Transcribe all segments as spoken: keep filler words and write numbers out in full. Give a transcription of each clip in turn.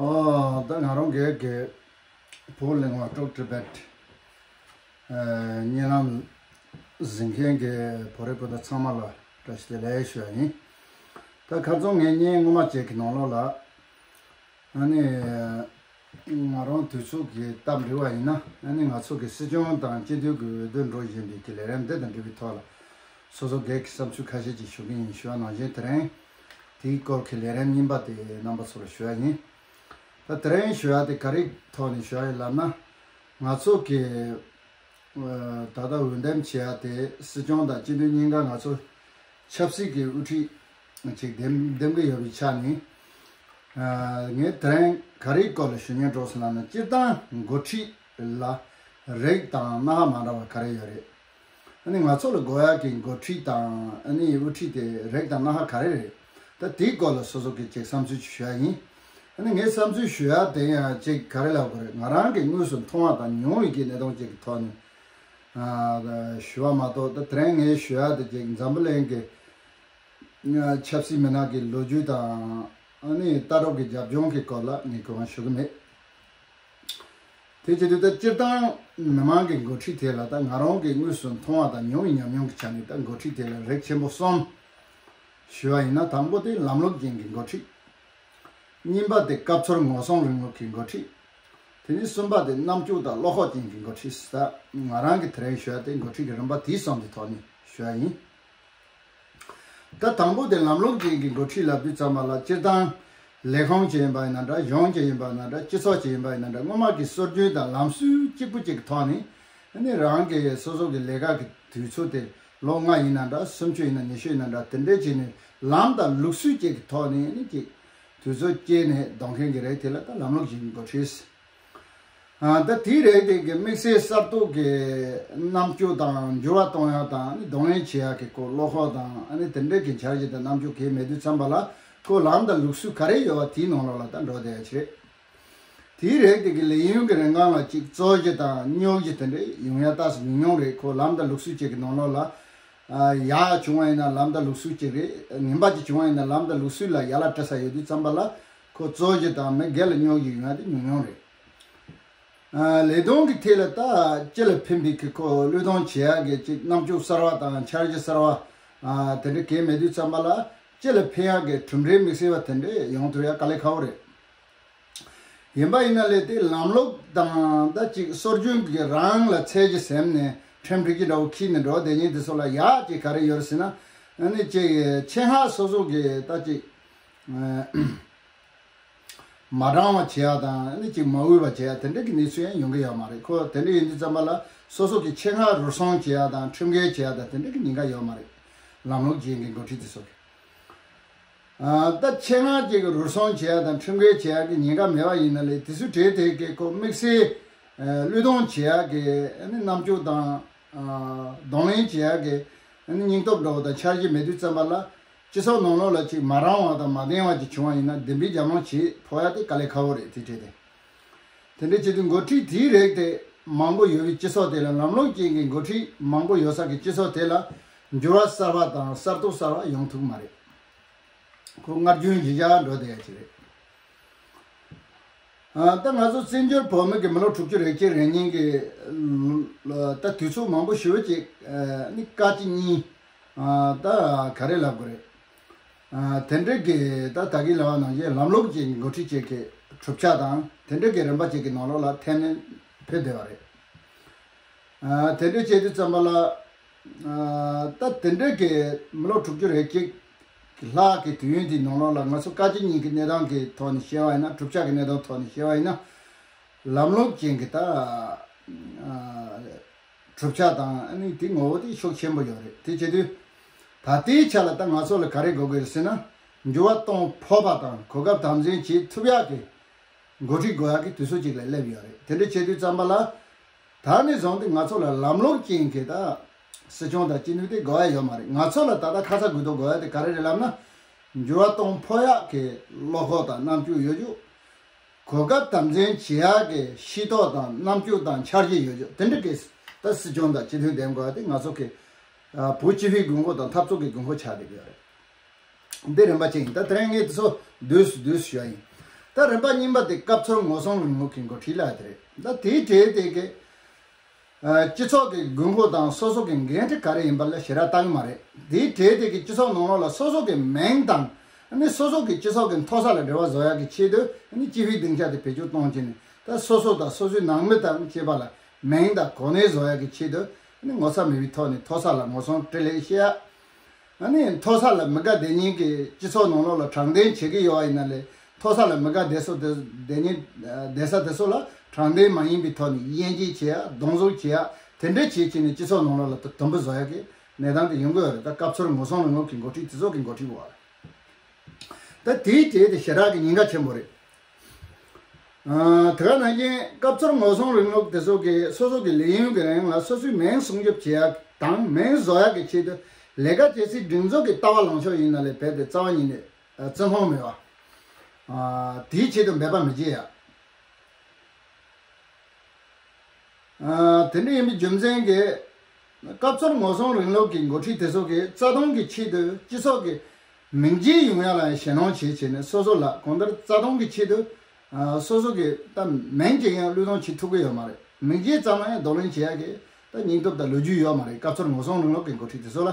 ཨོ། ད་ང་རང་གི་གི་བོད་གླེང་བ་ཊོག་ཊི་བེཊ་ཨ་བརྙན་ལམ་གཟིགས་མཁན་གྱི་བོད་རིགས་སྤུན་ཟླ་ཚང་མ་ལ་བཀྲ་ཤིས་བདེ་ལེགས་ཞུ་བ་ཡིན། ད་ཁ་སང་ངས་བརྙན་སྔོན་མ་ཅིག་གི་ནང་ལོགས་ལ། ཨ་ནི། ང་རང་དུས་ཚོད་ཀྱི་སྟབས་འགྲིག་པ་ཡིན་ན། ཨ་ནི་ང་ཚོ་གི་སྲིད་སྐྱོང་དང་སྤྱི་འཐུས་ཀྱི་འོས་བསྡུ་འགྲོ་བཞིན་པའི་གི་ལས་རིམ་འདི་དང་འབྲེལ་བའི་ཐོག་ལ། སོ་སོ་སྒེར་གྱི་བསམ་ཚུལ་ཁ་ཤས་ཅིག་ཞུ་གི་ཡིན་ཞུ་བ་ནང་བཞིན། དེ་རིང་དེའི་སྐོར་གྱི་ལས་རིམ་རྙིང་པ་དེ་རྣམ་པ་ཚོ་ལ་ཞུ་བ་ཡིན། ད་དེ་རིང་ཞུ་ཡ་དེ་ག་རེ་ཐོག་ནས་ཞུ་ཡ་ཡིན་ལབ་ན། ང་ཚོ་གི་ད་ལྟ་འོས་འདེམས་བྱེད་ཡ་དེ་སྲིད་སྐྱོང་དང་སྤྱི་འཐུས་གཉིས་ཀ་ང་ཚོ་ཆབ་སྲིད་ཀྱི་དབུ་ཁྲིད་ཅིག་འདེམས་འདེམས་གི་ཡོད་པའི་ཆ་ནས། ཨ། ངས་དེ་རིང་ག་རེའི་སྐོར་ལ་ཞུ་སྙན་སྒྲོག་སོང་ལབ་ན། སྤྱིར་བཏང་འགོ་ཁྲིད་ལ་རིགས་དང་སྣ་ཁ་མ་འདྲ་བ་ག་རེ་ཡོད་རེད། ཨ་ནི་ང་ཚོ་ལ་དགོས་ཡག་གི་འགོ་ཁྲིད་དང་ཨ་ནི་དབུ་ཁྲིད་དེ་རིགས་དང་སྣ་ཁ་ག་རེ་རེད། ད་དེའི་སྐོར་ལ་སོ་སོ་གི་ཅིག་བསམ་ཚུལ་ཅིག་ཞུ་ཡ་ཡིན། ཨ་ནི་ངའི་བསམ་ཚུལ་ཞུ་ཡ་དེ་ཡང་ཅིག་ག་རེ་ལབ་དགོས་རེད། ང་རང་གི་དངོས་སུ་མཐོང་བ་དང་མྱོང་བའི་གི་གནས་སྟངས་ཅིག་གི་ཐོག་ནས། ཨ། ཞུ་བ་མ་གཏོགས། ད་དེ་རིང་ངས་ཞུ་ཡ་དེ་ཅིག་འཛམ་བུ་གླིང་གི་ཆབ་སྲིད་མི་སྣ་གི་ལོ་རྒྱུས་དང་ཨ་ནི་ལྟ་གྲུབ་ཀྱི་རྒྱབ་ལྗོངས་ཀྱི་སྐོར་ལ་ངས་གོ་བ་ཞུ་གི་མེད། དེ་བྱེད་དུས་ད་སྤྱིར་བཏང་མི་མང་གི་འགོ་ཁྲིད་དེ་ལ། ད་ང་རང་གི་དངོས་སུ་མཐོང་བ་དང་མྱོང་བའི་ཉམས་མྱོང་གི་ཆ་ནས། ད་འགོ་ཁྲིད་དེ་ལ་རིགས་ཆེན་པོ་གསུམ་ཞུ་བ་ཡིན་ན། དང་པོ་དེ་ལམ་ལུགས་ཅན་གྱི་འགོ་ཁྲིད། གཉིས་པ་དེ་སྐབས་འཚོལ་ངོ་སྲུང་རིང་ལུགས་ཀྱི་འགོ་ཁྲིད། དེ་ནས་གསུམ་པ་དེ་རྣམ་དཔྱོད་དང་བློ་ཁོག་ཅན་གྱི་འགོ་ཁྲིད། ད་ང་རང་གི་དེ་རིང་ཞུ་ཡ་དེ་འགོ་ཁྲིད་ཀྱི་རིམ་པ་དེའི་གསུམ་དེ་ཐོག་ནས་ཞུ་ཡ་ཡིན། ད་དང་པོ་དེ་ལམ་ལུགས་ཅན་གྱི་འགོ་ཁྲིད་ལབ་དུས་ཙམ་པ་ལ། སྤྱིར་བཏང་ལས་ཁུངས་ཅིག་ཡིན་པ་ཡིན་ན་འདྲ། གཞུང་ཅིག་ཡིན་པ་ཡིན་ན་འདྲ། སྤྱི་ཚོགས་ཅིག་ཡིན་པ་ཡིན་ན་འདྲ། སྔོན་མ་གི་སྲོལ་རྒྱུན་དང་ལམ་སྲོལ་གཅིག་པུ་གཅིག་གི་ཐོག་ནས། ཨ་ནི་རང་གི་སོ་སོ་གི་ལས་ཀ་གི་དུས་ཚོད་དེ་ལོ་ལྔ་ཡིན་ན་འདྲ། སུམ་ཅུ་ཡིན་ན། ཉི་ཤུ་ཡིན་ན་འདྲ། དེ་འདྲའི་བྱས་ནས་ལམ་དང་ལུགས་སྲོལ་གཅིག་གི་ཐོག་ནས་ཨ་ནི་ཅིག་དུས་ཚོད་བསྐྱལ་ནས་སྡོད་མཁན་གྱི་རིགས་དེ་ལ་ད་ལམ་ལུགས་ཅན་གྱི་འགོ་ཁྲིད། ཨ། ད་དེའི་རིགས་དེ་གི་དམིགས་བསལ་གསར་གཏོད་ཀྱི་རྣམ་དཔྱོད་དང་འགྱུར་བ་གཏོང་ཡག་དང་། ཨ་ནི་གདོང་ལེན་བྱེད་ཡག་གི་སྐོར་བློ་ཁོག་དང་། ཨ་ནི་དེ་འདྲའི་གི་འཆར་གཞི་དང་རྣམ་དཔྱོད་གང་ཡང་མེད་དུས་ཙམ་པ་ལ། ཁོ་ལམ་དང་ལུགས་སྲོལ་ག་རེ་ཡོད་པ་དེའི་ནང་ལོགས་ལ་ད་འགྲོ་བསྡད་ཡ་ཅིག་རེད། དེའི་རིགས་དེ་གི་ལས་ཡུན་གྱི་རིང་ལ་ཅིག་རྩོད་གཞི་དང་རྙོག་གཞི་དེ་འདྲ་ཡོང་ཡ་ཏོག་ཙམ་ཉུང་ཉུང་རེད། ཁོ་ལམ་དང་ལུགས་སྲོལ་ཅིག་གི་ནང་ལོགས་ལ། ཨ། ཡག་བྱུང་བ་ཡིན་ན་ལམ་དང་ལུགས་སྲོལ་ཅིག་རེད། ངན་པ་ཅིག་བྱུང་བ་ཡིན་ན་ལམ་དང་ལུགས་སྲོལ་ལ་ཡ་ལ་སྤྲད་ས་ཡོད་དུས་ཙམ་པ་ལ། ཁོ་རྩོད་གཞི་དང་མི་སྒེར་ལ་རྙོག་གཞི་ཡོང་ཡ་དེ་ཉུང་ཉུང་རེད། ཨ། ལས་དོན་གྱི་ཐད་ལ་ད་སྤྱི་ལ་ཕན་པའི་གི་ཁོ་བློས་གཏོང་བྱེད་ཡག་གི་ཅིག་རྣམ་དཔྱོད་གསར་བ་དང་འཆར་གཞི་གསར་བ། ཨ། དེ་འདྲ་གང་ཡང་མེད་དུས་ཙམ་པ་ལ། སྤྱི་ལ་ཕན་ཡག་གི་གྲུབ་འབྲས་དམིགས་བསལ་བ་དེ་འདྲ་ཡོང་ཐུབ་ཡ་དཀའ་ལས་ཁག་པོ་རེད། ཡིན་པ་ཡིན་ན་ལས་དེ་ལམ་ལུགས་དང་ད་ཅིག་སྲོལ་རྒྱུན་གྱི་རང་ལ་ཚད་གཞི་ཟིན་ནས་ཁྲིམས་སྒྲིག་གཞི་འདྲ་བོ་འཁྱེར་ནས་འགྲོ་བསྡད་མཁན་དེ་ཚོ་ལ་ཡག་ཅིག་ག་རེ་ཡོད་རེད་ཟེར་ན། ཨ་ནི་ཅིག་ཆེད་མངགས་སོ་སོ་གི་ད་ཅིག་ཨ། མ་དྲང་བ་བྱེད་ཡ་དང་། ཨ་ནི་ཅིག་མ་འོས་པ་བྱེད་ཡ་དེ་འདྲ་གི་གནས་ཚུལ་ཡང་ཡོང་གི་ཡོད་མ་རེད། ཁོ་དེ་འདྲ་ཡིན་དུས་ཙམ་པ་ལ་སོ་སོ་གི་ཆེད་མངགས་རུལ་སུངས་བྱེད་ཡ་དང་ཁྲིམས་འགལ་བྱེད་ཡ་དང་དེ་འདྲ་གི་ཉེན་ཁ་ཡོད་མ་རེད། ལམ་ལུགས་ཅན་གྱི་འགོ་ཁྲིད་དེ་ཚོ་གི། ཨ། ད་ཆེད་མངགས་ཅིག་གི་རུལ་སུངས་བྱེད་ཡ་དང་ཁྲིམས་འགལ་བྱེད་ཡ་གི་ཉེན་ཁ་མེད་པ་ཡིན་ན་ལས། དེ་ཚོའི་གྲས་དེ་གི་ཁོ་དམིགས་བསལ་བློས་གཏོང་བྱེད་ཡ་གི་ཨ་ནི་རྣམ་དཔྱོད་དང་། ཨ། གདོང་ལེན་བྱེད་ཡ་གི་ཨ་ནི་སྙིང་སྟོབས་འདྲ་བོ་དང་འཆར་གཞི་མེད་དུས་ཙམ་པ་ལ། སྤྱི་ཚོགས་ནང་ལོགས་ལ་ཅིག་མ་རང་བ་དང་མ་བདེན་པ་ཅིག་བྱུང་བ་ཡིན་ན་བདེན་པའི་རྒྱབ་ལངས་བྱེད་ཕོད་ཡ་དེ་དཀའ་ལས་ཁག་པོ་རེད། དེ་གྲས་དེ། དེ་འདྲ་བྱེད་དུས་འགོ་ཁྲིད་དེའི་རིགས་དེ་མང་པོ་ཡོད་པའི་སྤྱི་ཚོགས་དེ་ལ། ལམ་ལུགས་ཅན་གྱི་འགོ་ཁྲིད་མང་པོ་ཡོད་ས་གི་སྤྱི་ཚོགས་དེ་ལ་འགྱུར་བ་གསར་བ་དང་གསར་གཏོད་གསར་བ་ཡོང་ཐུབ་ཀྱི་མ་རེད། ཁོ་སྔར་རྒྱུན་བཞིན་བཞག་འགྲོ་བསྡད་ཡ་ཅིག་རེད། ཨ། ད་ང་ཚོ་བཙན་བྱོལ་བོད་མི་གི་མི་ལོ་དྲུག་ཅུ་རེ་གཅིག་རེ་གཉིས་ཀྱི་ལ་ད་དུས་ཚོད་མང་པོ་ཞེ་པོ་ཅིག་ཨ་ནི་སྐར་གཅིག་གཉིས། ཨ། ད་ག་རེ་ལབ་དགོས་རེད། ཨ། དེ་འདྲ་གི་ད་ད་གིན་ལབ་པ་ནང་བཞིན་ལམ་ལུགས་ཅན་གྱི་འགོ་ཁྲིད་ཅིག་གི་གྲུབ་ཆ་དང་དེ་འདྲ་གི་རིམ་པ་ཅིག་གི་ནང་ལོགས་ལ་འཐེན་ནས་ཕེབས་བསྡད་པ་རེད། ཨ། དེ་འདྲ་བྱེད་དུས་ཙམ་པ་ལ། ཨ། ད་དེ་འདྲ་གི་མི་ལོ་དྲུག་ཅུ་རེ་གཅིག་གི་ལྷག་གི་དུས་ཡུན་དེའི་ནང་ལོགས་ལ། ང་ཚོ་སྐར་ཆ་གཉིས་ཀྱི་གནས་སྟངས་ཀྱི་ཐོག་ནས་བཤད་པ་ཡིན་ན། གྲུབ་ཆ་གི་གནས་སྟངས་ཐོག་ནས་བཤད་པ་ཡིན་ན། ལམ་ལུགས་ཅན་གྱི་ད་ཨ་གྲུབ་ཆ་དང་ཨ་ནི་དེ་ངོ་བོ་དེ་ཤུགས་ཆེན་པོ་ཡོད་རེད། དེ་བྱེད་དུས་ད་ལྟའི་ཆ་ལ་ད་ང་ཚོ་ལ་ག་རེ་དགོས་ཀྱི་རེད་ཟེར་ན། འགྱུར་བ་གཏོང་ཕོད་པ་དང་གོ་སྐབས་དམ་འཛིན་བྱེད་ཐུབ་ཡག་གི་འགོ་ཁྲིད་དགོས་ཡག་གི་དུས་ཚོད་ཅིག་ལ་སླེབས་ཡོད་རེད། དེ་འདྲ་བྱེད་དུས་ཙམ་པ་ལ། ད་ནས་བཟུང་སྟེ་ང་ཚོ་ལ་ལམ་ལུགས་ཅན་གྱི་ད་སྲིད་སྐྱོང་དང་སྤྱི་འཐུས་དེ་དགོས་ཡ་ཡོད་མ་རེད། ང་ཚོ་ལ་ད་ལྟ་ཁ་ཚ་དགོས་གཏུགས་དགོས་ཡ་དེ་ག་རེ་རེད་ལབ་ན། འགྱུར་བ་གཏོང་ཕོད་ཡག་གི་བློ་ཁོག་དང་རྣམ་དཔྱོད་ཡོད་རྒྱུ། གོ་སྐབས་དམ་འཛིན་བྱེད་ཡག་གི་ཤེས་རྟོགས་དང་རྣམ་དཔྱོད་དང་འཆར་གཞི་ཡོད་རྒྱུ། དེ་འདྲ་གི་ད་སྲིད་སྐྱོང་དང་སྤྱི་འཐུས་འདེམས་དགོས་ཡ་དེ་ང་ཚོ་གི་ཨ་བོད་སྤྱི་པའི་དགོས་མཁོ་དང་འཐབ་རྩོད་ཀྱི་དགོས་མཁོ་ཆགས་བསྡད་ཀྱི་ཡོད་རེད། འདི་རིམ་པ་ཅན་ཡིན། ད་དེ་རིང་ངས་འདི་ཚོ་བསྡུས་སུ་བསྡུས་སུ་ཞུ་བ་ཡིན། ད་རིམ་པ་གཉིས་པ་དེ་སྐབས་འཚོལ་ངོ་སྲུང་རིང་ལུགས་ཀྱི་འགོ་ཁྲིད་ལབ་ཡ་དེ་རེད། ད་དེའི་གྲས་དེ་གི་ཨ་སྤྱི་ཚོགས་ཀྱི་དགོས་མཁོ་དང་སོ་སོ་གི་འགན་འཁྲི་ག་རེ་ཡིན་པ་ལ་ཞེ་དྲག་བལྟ་གི་མ་རེད། དེའི་གྲས་དེ་གི་སྤྱི་ཚོགས་ནང་ལོགས་ལ་སོ་སོ་གི་མིང་དང་ཨ་ནི་སོ་སོ་གི་སྤྱི་ཚོགས་ཀྱི་མཐོ་ས་ལ་འབྲེལ་བ་བཟོ་ཡག་གི་ཆེད་དུ་ཨ་ནི་སྤྱི་པའི་སྡིངས་ཆ་དེ་བེད་སྤྱོད་གཏོང་བྱས་ནས། ད་སོ་སོ་དང་སོ་སོའི་ནང་མི་དང་བཅས་པ་ལ་མིང་དང་གོ་གནས་བཟོ་ཡག་གི་ཆེད་དུ་ཨ་ནི་ངོ་ཚ་མེད་པའི་ཐོག་ནས་མཐོ་ས་ལ་ངོ་སྲུང་དྲིན་ལན་བཤད་ཡག་ཨ་ནི་མཐོ་ས་ལ་མི་དགའ་བསྡད་མཁན་གྱི་སྤྱི་ཚོགས་ནང་ལོགས་ལ་དྲང་བདེན་བྱེད་ཀྱི་ཡོད་པ་ཡིན་ན་ལས། མཐོ་ས་ལ་མི་དགའ་བསྡད་སོ་དེ་བསྡད་མཁན་བསྡད་ས་དེ་ཚོ་ལ་དྲང་བདེན་མ་ཡིན་པའི་ཐོག་ནས་དབྱེ་འབྱེད་བྱེད་ཡ། རྡུང་རྡེག་བྱེད་ཡ། དེ་འདྲ་བྱེད་བྱས་ནས་སྤྱི་ཚོགས་ནང་ལོགས་ལ་དུམ་བུ་བཟོ་ཡ་གི་གནས་སྟངས་དེ་ཡོང་གི་ཡོད་རེད། ད་སྐབས་འཚོལ་ངོ་སྲུང་རིང་ལུགས་ཀྱི་འགོ་ཁྲིད་དེ་ཚོ་གི་འགོ་ཁྲིད་པ་རེད། ད་དེའི་གྲས་དེ་ཞེ་དྲག་གི་ཉེན་ཁ་ཆེན་པོ་རེད། ཨ། དེ་ག་ནང་བཞིན་སྐབས་འཚོལ་ངོ་སྲུང་རིང་ལུགས་དེ་ཚོ་གིས་སོ་སོ་གི་ལས་ཡུན་གྱི་རིང་ལ་སོ་སོའི་མིང་སྲུང་སྐྱོབ་བྱེད་ཡག་དང་མིང་བཟོ་ཡག་གི་ཆེད་དུ་ལས་ཀ་བྱེད་སའི་སྒྲིག་འཛུགས་ཀྱི་ལྟ་བ་ལངས་ཕྱོགས་ཡིན་ན་ལས་རྦད་དེ་རྩ་བ་ཉིད་ནས་བརྩི་མཐོང་མེད་པ། ཨ། དེའི་ཆེད་དུ་འབད་པ་མི་བྱེད་ཡ། ཨ། དེ་འདྲ་ཡིན་པའི་རྒྱུ་མཚན་གྱིས། སྐབས་འཚོལ་ངོ་སྲུང་རིང་ལུགས་ཀྱི་འགོ་ཁྲིད་དེ་ཚོ་གིས་རྩ་དོན་གྱི་ཆེད་དུ་སྤྱི་ཚོགས་ཀྱི་མིང་རྒྱས་ཡོང་ཡ་ལ་ཡང་ཞེད་སྣང་བྱེད་བྱས་ནས་སོ་སོ་ལ་གང་ལྟར་རྩ་དོན་གྱི་ཆེད་དུ། ཨ། སོ་སོ་གི་ད་མིང་ཅིག་ཡང་བློས་གཏོང་བྱེད་ཐུབ་ཀྱི་ཡོད་མ་རེད། མིང་རྒྱས་ཙམ་ལ་ཡང་གདོང་ལེན་བྱེད་ཡ་གི་ད་སྙིང་སྟོབས་དང་ལོ་རྒྱུས་ཡོད་མ་རེད། སྐབས་འཚོལ་ངོ་སྲུང་རིང་ལུགས་ཀྱི་འགོ་ཁྲིད་དེ་ཚོ་ལ།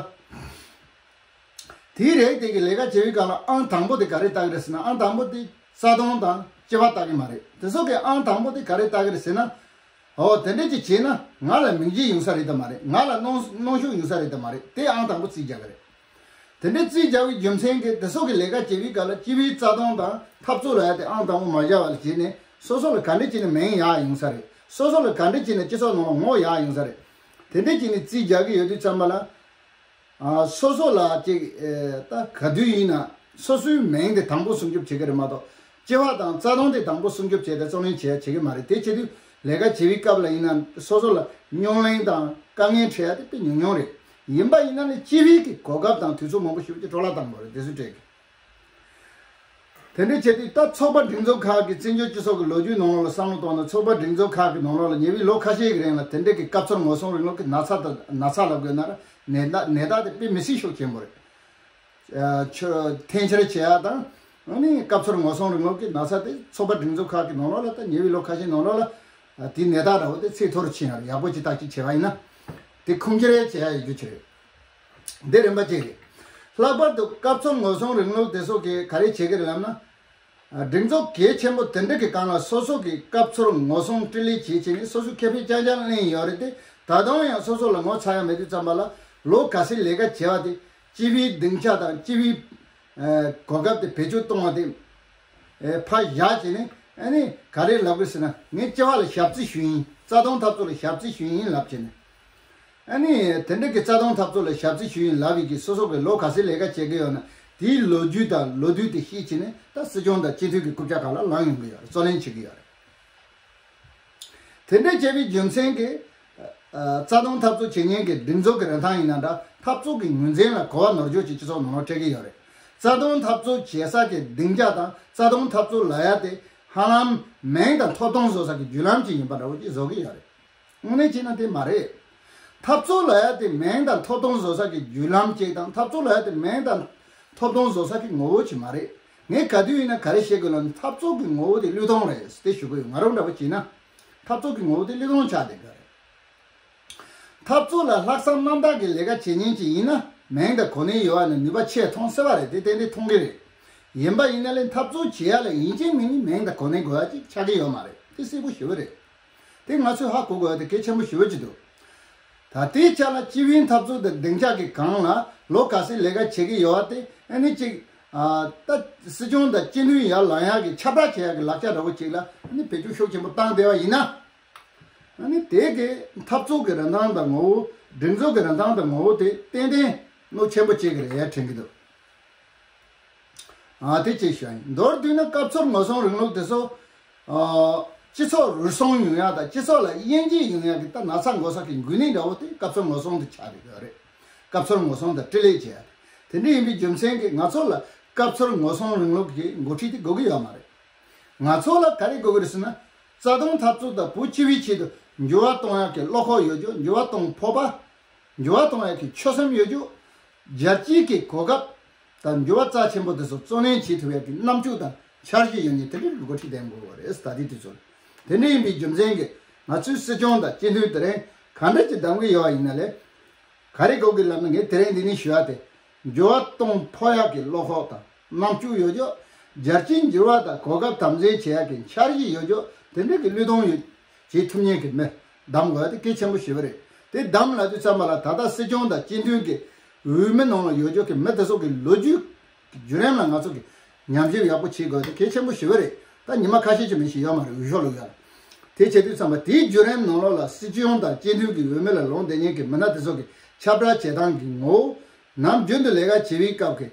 དེའི་རིགས་དེ་གི་ལས་ཀ་བྱེད་པའི་སྐབས་ལ་ཨང་དང་པོ་དེ་ག་རེ་ལྟ་གི་རེད་ཟེར་ན། ཨང་དང་པོ་དེ་རྩ་དོན་དང་སྤྱི་པ་ལྟ་གི་མ་རེད། དེ་ཚོ་གི་ཨང་དང་པོ་དེ་ག་རེ་ལྟ་གི་རེད་ཟེར་ན། འོ། དེ་འདྲ་ཅིག་བྱས་ན་ང་ལ་མིང་རྒྱས་ཡོང་ས་རེད་དམ་མ་རེད། ང་ལ་གནོན་གནོན་ཤུགས་ཡོང་ས་རེད་དམ་མ་རེད། དེ་ཨང་དང་པོ་རྩིས་རྒྱག་གི་རེད། དེ་འདྲ་རྩིས་རྒྱག་པའི་རྒྱུ་མཚན་གྱིས་དེ་ཚོ་གི་ལས་ཀ་བྱེད་པའི་སྐབས་ལ་སྤྱི་པའི་རྩ་དོན་དང་འཐབ་རྩོད་ལ་ཡ་དེ་ཨང་དང་པོ་མ་བཞག་པ་ལ་བྱས་ནས་སོ་སོ་ལ་ག་འདྲ་བྱས་ནས་མིང་ཡག་ཡོང་ས་རེད། སོ་སོ་ལ་ག་འདྲ་བྱས་ནས་སྤྱི་ཚོགས་ནང་ལ་ངོ་བོ་ཡག་ཡོང་ས་རེད། དེ་འདྲ་བྱས་ནས་རྩིས་རྒྱག་གི་ཡོད་དུས་ཙམ་པ་ལ། ཨ། སོ་སོ་ལ་ཅིག་ཨེ། ད་ག་དུས་ཡིན་ན་སོ་སོའི་མིང་དེ་དང་པོ་སྲུང་སྐྱོབ་བྱེད་ཀྱི་རེད་མ་གཏོགས། སྤྱི་པ་དང་རྩ་དོན་དེ་དང་པོ་སྲུང་སྐྱོབ་བྱས་ཏེ་རྩོད་ལེན་བྱེད་ཡ་བྱེད་ཀྱི་མ་རེད། དེ་བྱེད་དུས་ལས་ཀ་བྱེད་པའི་སྐབས་ལ་ཡིན་ན་སོ་སོ་ལ་རྙོག་གླེང་དང་དཀའ་ངལ་འཕྲད་ཡ་དེ་དཔེ་ཉུང་ཉུང་རེད། ཡིན་པ་ཡིན་ན་ནི་སྤྱི་པའི་གི་གོ་སྐབས་དང་དུས་ཚོད་མང་པོ་ཞིག་ཅིག་འཕྲོ་བརླག་བཏང་དགོས་རེད། དེ་ཚོ་སྤྲད་གི། དེ་འདྲའི་ཆེད་དུ་ད་ཚོགས་པ་སྒྲིག་འཛུགས་ཁག་གི་བཙན་བྱོལ་སྤྱི་ཚོགས་ཀྱི་ལོ་རྒྱུས་ནང་ལོགས་ལ་བསམ་བློ་བཏང་ན། ཚོགས་པ་སྒྲིག་འཛུགས་ཁག་གི་ནང་ལོགས་ལ་ཉེ་བའི་ལོ་ཁ་ཤས་ཀྱི་རིང་ལ་དེ་འདྲའི་གི་སྐབས་འཚོལ་ངོ་སྲུང་རིང་ལུགས་ཀྱི་ན་ཚ་དང་ན་ཚ་ལབ་དགོས་ན་ར། ནད་རྟགས་ནད་རྟགས་དེ་དཔེ་མི་སྲིད་ཤུགས་ཆེན་པོ་རེད། ཨ། ཆོ་འཐེན་འཁྱེར་བྱེད་ཡ་དང་། ཨ་ནི་སྐབས་འཚོལ་ངོ་སྲུང་རིང་ལུགས་ཀྱི་ན་ཚ་དེ་ཚོགས་པ་སྒྲིག་འཛུགས་ཁག་གི་ནང་ལོགས་ལ་ད་ཉེ་བའི་ལོ་ཁ་ཤས་ནང་ལོགས་ལ། ཨ། དེའི་ནད་རྟགས་འདྲ་བོ་དེ་ཚད་མཐོ་རུ་ཕྱིན་ཡོད་རེད། ཡག་པོ་ཅིག་བརྟག་དཔྱད་བྱས་པ་ཡིན་ན། དེ་ཁུངས་སྐྱེལ་བྱེད་ཡ་ཡོད་རྒྱུ་ཅིག་རེད། འདི་རིམ་པ་གཅིག་རེད། ལྷག་པར་དུ་སྐབས་འཚོལ་ངོ་སྲུང་རིང་ལུགས་དེ་ཚོ་གིས་ག་རེ་བྱེད་ཀྱི་རེད་ལབ་ན། ཨ། སྒྲིག་འཛུགས་གལ་ཆེན་པོ་དེ་འདྲ་གི་སྒང་ལ་སོ་སོ་གིས་སྐབས་འཚོལ་ངོ་སྲུང་དྲིལ་ལན་བྱེད་བྱས་ནས་སོ་སོའི་ཁེ་ཕན་རྐྱང་རྐྱང་ལེན་ཡོད་རེད་དེ། ད་དུང་ཡང་སོ་སོ་ལ་ངོ་ཚ་ཡ་མེད་དུས་ཙམ་པ་ལ་ལོ་ག་ཚོད་ལས་ཀ་བྱས་པ་དེ་སྤྱི་པའི་སྡིངས་ཆ་དང་སྤྱི་པའི་ཨ། གོ་སྐབས་དེ་བེད་སྤྱོད་གཏོང་བ་དེ། ཨེ། ཕར་བཞག་བྱས་ནས་ཨ་ནི་ག་རེ་ལབ་དགོས་ཟེར་ན། ངས་སྤྱི་པ་ལ་ཞབས་ཕྱི་ཞུ་ཡིན། རྩ་དོན་འཐབ་རྩོད་ལ་ཞབས་ཕྱི་ཞུ་ཡིན་ལབ་བྱས་ནས། ཨ་ནི་དེ་འདྲ་གི་རྩ་དོན་འཐབ་རྩོད་ལ་ཞབས་ཕྱི་ཞུ་ཡིན་ལབ་ཡིན་གྱི་སོ་སོ་གི་ལོ་ག་ཚོད་ལས་ཀ་བྱེད་ཀྱི་ཡོད་ན་དེའི་ལོ་རྒྱུས་དང་ལོ་དུས་དེ་ཤེས་བྱས་ནས་ད་སྲིད་སྐྱོང་དང་སྤྱི་འཐུས་ཀྱི་རྐུབ་བཀྱག་སྒང་ལ་ལངས་ཡོང་གི་ཡོད་རེད། རྩོད་ལེན་བྱེད་ཀྱི་ཡོད་རེད། དེ་འདྲ་བྱས་པའི་རྒྱུ་མཚན་གྱིས། ཨ། རྩ་དོན་འཐབ་རྩོད་བྱེད་མཁན་གྱི་སྒྲིག་འཛུགས་ཀྱི་རིན་ཐང་ཡིན་ན་འདྲ། འཐབ་རྩོད་ཀྱི་ངོས་འཛིན་ལ་གོ་བ་ནོར་འཇོག་ཅིག་སྤྱི་ཚོགས་ནང་ལ་སྤྲད་ཀྱི་ཡོད་རེད། རྩ་དོན་འཐབ་རྩོད་བྱེད་ས་ཀྱི་སྡིངས་ཆ་དང་རྩ་དོན་འཐབ་རྩོད་ལབ་ཡ་དེ་ཧ་ལམ་མིང་དང་ཐོབ་ཐང་བཟོ་ས་ཀྱི་བརྒྱུད་ལམ་ཅིག་ཡིན་པ་འདྲ་བོ་ཅིག་བཟོ་གི་ཡོད་རེད། དངོས་གནས་བྱས་ན་དེ་མ་རེད། འཐབ་རྩོད་ལབ་ཡ་དེ་མིང་དང་ཐོབ་ཐང་བཟོ་ས་ཀྱི་བརྒྱུད་ལམ་ཅིག་དང་། འཐབ་རྩོད་ལབ་ཡ་དེ་མིང་དང་ཐོབ་ཐང་བཟོ་ས་ཀྱི་ངོ་བོ་ཅིག་མ་རེད། ངས་ག་དུས་ཡིན་ན་ག་རེ་བཤད་དགོས་ལབ་ན། འཐབ་རྩོད་ཀྱི་ངོ་བོ་དེ་བློས་གཏོང་རེད་ཟེར་ཏེ་ཞུ་གི་ཡོད། ང་རང་འདྲ་བོ་བྱས་ན་འཐབ་རྩོད་ཀྱི་ངོ་བོ་དེ་བློས་གཏོང་ཆགས་བསྡད་ཀྱི་རེད། འཐབ་རྩོད་ལ་ལྷག་བསམ་རྣམ་དག་གི་ལས་ཀ་བྱེད་མཁན་ཅིག་ཡིན་ན་མིང་དང་གོ་གནས་ཡོད་པ་ནི་ནུས་པ་ཆེ་མཐོང་སྲིད་པ་རེད། དེ་ཏན་ཏན་མཐོང་གི་རེད། ཡིན་པ་ཡིན་ན་ལས་འཐབ་རྩོད་བྱེད་ཡ་ལ་ཡིན་གཅིག་མིན་གཉིས་མིང་དང་གོ་གནས་དགོས་ཡ་ཅིག་ཆགས་ཀྱི་ཡོད་མ་རེད། དེ་གསལ་པོ་ཞེ་པོ་རེད། དེ་ང་ཚོས་ཧ་གོ་དགོས་ཡ་དེ་གལ་ཆེན་པོ་ཞེ་པོ་ཅིག་འདུག་ད་ལྟའི་ཆ་ལ་སྤྱི་པའི་འཐབ་རྩོད་དང་སྡིངས་ཆ་གི་སྒང་ལ་ལོ་ག་ཚོད་ལས་ཀ་བྱེད་ཀྱི་ཡོད་པ་དེ་ཨ་ནི་ཅིག་ཨ། ད་སྲིད་སྐྱོང་དང་སྤྱི་འཐུས་ཡར་ལངས་ཡག་གི་ཁྱབ་བསྒྲགས་བྱེད་ཡག་གི་ལག་ཆ་འདྲ་བོ་ཅིག་ལ་ཨ་ནི་བེད་སྤྱོད་ཤུགས་ཆེན་པོ་བཏང་བསྡད་པ་ཡིན་ན། ཨ་ནི་དེ་གི་འཐབ་རྩོད་ཀྱི་རིན་ཐང་དང་ངོ་བོ། སྒྲིག་འཛུགས་ཀྱི་རིན་ཐང་དང་ངོ་བོ་དེ་ཏན་ཏན་གནོད་ཆེན་པོ་བྱེད་ཀྱི་རེད་དྲན་གྱི་འདུག་ཨ། དེ་གཅིག་ཞུ་ཡ་ཡིན། མདོར་བསྡུས་ན་སྐབས་འཚོལ་ངོ་སྲུང་རིང་ལུགས་དེ་ཚོ། ཨ། སྤྱི་ཚོགས་རུལ་སུངས་ཡོང་ཡ་དང་སྤྱི་ཚོགས་ལ་དབྱེ་འབྱེད་ཡོང་ཡ་གི་ད་ན་ཚ་འགོ་ས་གི་འགོས་ནད་འདྲ་བོ་དེ་སྐབས་འཚོལ་ངོ་སྲུང་དེ་ཆགས་བསྡད་ཡོད་རེད། སྐབས་འཚོལ་ངོ་སྲུང་དང་འཕྲིན་ལས་བྱེད་ཡ་དེ། དེ་འདྲ་ཡིན་པའི་རྒྱུ་མཚན་གྱིས་ང་ཚོ་ལ་སྐབས་འཚོལ་ངོ་སྲུང་རིང་ལུགས་ཀྱི་འགོ་ཁྲིད་དེ་དགོས་ཀྱི་ཡོད་མ་རེད། ང་ཚོ་ལ་ག་རེ་དགོས་ཀྱི་རེད་ཟེར་ན། རྩ་དོན་འཐབ་རྩོད་དང་བོད་སྤྱི་པའི་ཆེད་དུ་འགྱུར་བ་གཏོང་ཡག་གི་བློ་ཁོག་ཡོད་རྒྱུ། འགྱུར་བ་གཏོང་ཕོད་པ། འགྱུར་བ་གཏོང་ཡག་གི་ཆོད་སེམས་ཡོད་རྒྱུ། རྒྱལ་སྤྱིའི་གི་གོ་སྐབས་དང་འགྱུར་བ་རྩ་ཆེན་པོ་དེ་ཚོ་བརྩོན་ལེན་བྱེད་ཐུབ་ཡག་གི་རྣམ་དཔྱོད་དང་ འཆར་གཞི་ཡོད་མཁན་དེ་འདྲའི་འགོ་ཁྲིད་འདེམས་དགོས་པ་རེད། ད་ལྟའི་དུས་ཚོད་ལ། དེ་འདྲ་ཡིན་པའི་རྒྱུ་མཚན་གྱིས་ང་ཚོའི་སྲིད་སྐྱོང་དང་སྤྱི་འཐུས་དེ་རིང་ག་འདྲ་ཅིག་གདམ་གྱི་ཡོད་ཡིན་ན་ལས། ག་རེ་དགོས་ཀྱི་ལབ་ན། ངས་དེ་རིང་འདི་ནས་ཞུ་ཡ་དེ། འགྱུར་བ་གཏོང་ཕོད་ཡག་གི་བློ་ཁོག་དང་རྣམ་དཔྱོད་ཡོད་ཅོག་རྒྱལ་སྤྱིའི་འགྱུར་བ་དང་གོ་སྐབས་དམ་འཛིན་བྱེད་ཡག་གི་འཆར་གཞི་ཡོད་ཅོག་དེ་འདྲ་གི་བློས་གཏོང་ཡོད་བྱེད་ཐུབ་མཁན་གྱི་མི་གདམ་དགོས་ཡ་དེ་གལ་ཆེན་པོ་ཞེ་པོ་རེད། དེ་གདམ་ལབ་དུས་ཙམ་པ་ལ་ད་ལྟ་སྲིད་སྐྱོང་དང་སྤྱི་འཐུས་ཀྱི་འོས་མི་ནང་ལ་ཡོད་ཅོག་གི་མི་དེ་ཚོ་གི་ལོ་རྒྱུས་བརྒྱུད་རིམ་ལ་ང་ཚོ་གི་ཉམས་ཞིབ་ཡག་པོ་བྱེད་དགོས་དེ་གལ་ཆེན་པོ་ཞེ་པོ་རེད། ད་ཉི་མ་ཁ་ཤས་ཅིག་མིན་ཞིག་ཡོད་མ་རེད། འོས་ཤོག་བླུག་ཡ་ལ། དེ་བྱེད་དུས་ཙམ་པ་དེའི་བརྒྱུད་རིམ་ནང་ལོགས་ལ་སྲིད་སྐྱོང་དང་སྤྱི་འཐུས་ཀྱི་འོས་མི་ལ་ལངས་བསྡད་མཁན་གྱི་མི་སྣ་དེ་ཚོ་གི་ཁྱབ་བསྒྲགས་བྱེད་སྟངས་ཀྱི་ངོ་བོ། ནམ་རྒྱུན་དུ་ལས་ཀ་བྱེད་པའི་སྐབས་ཀྱི་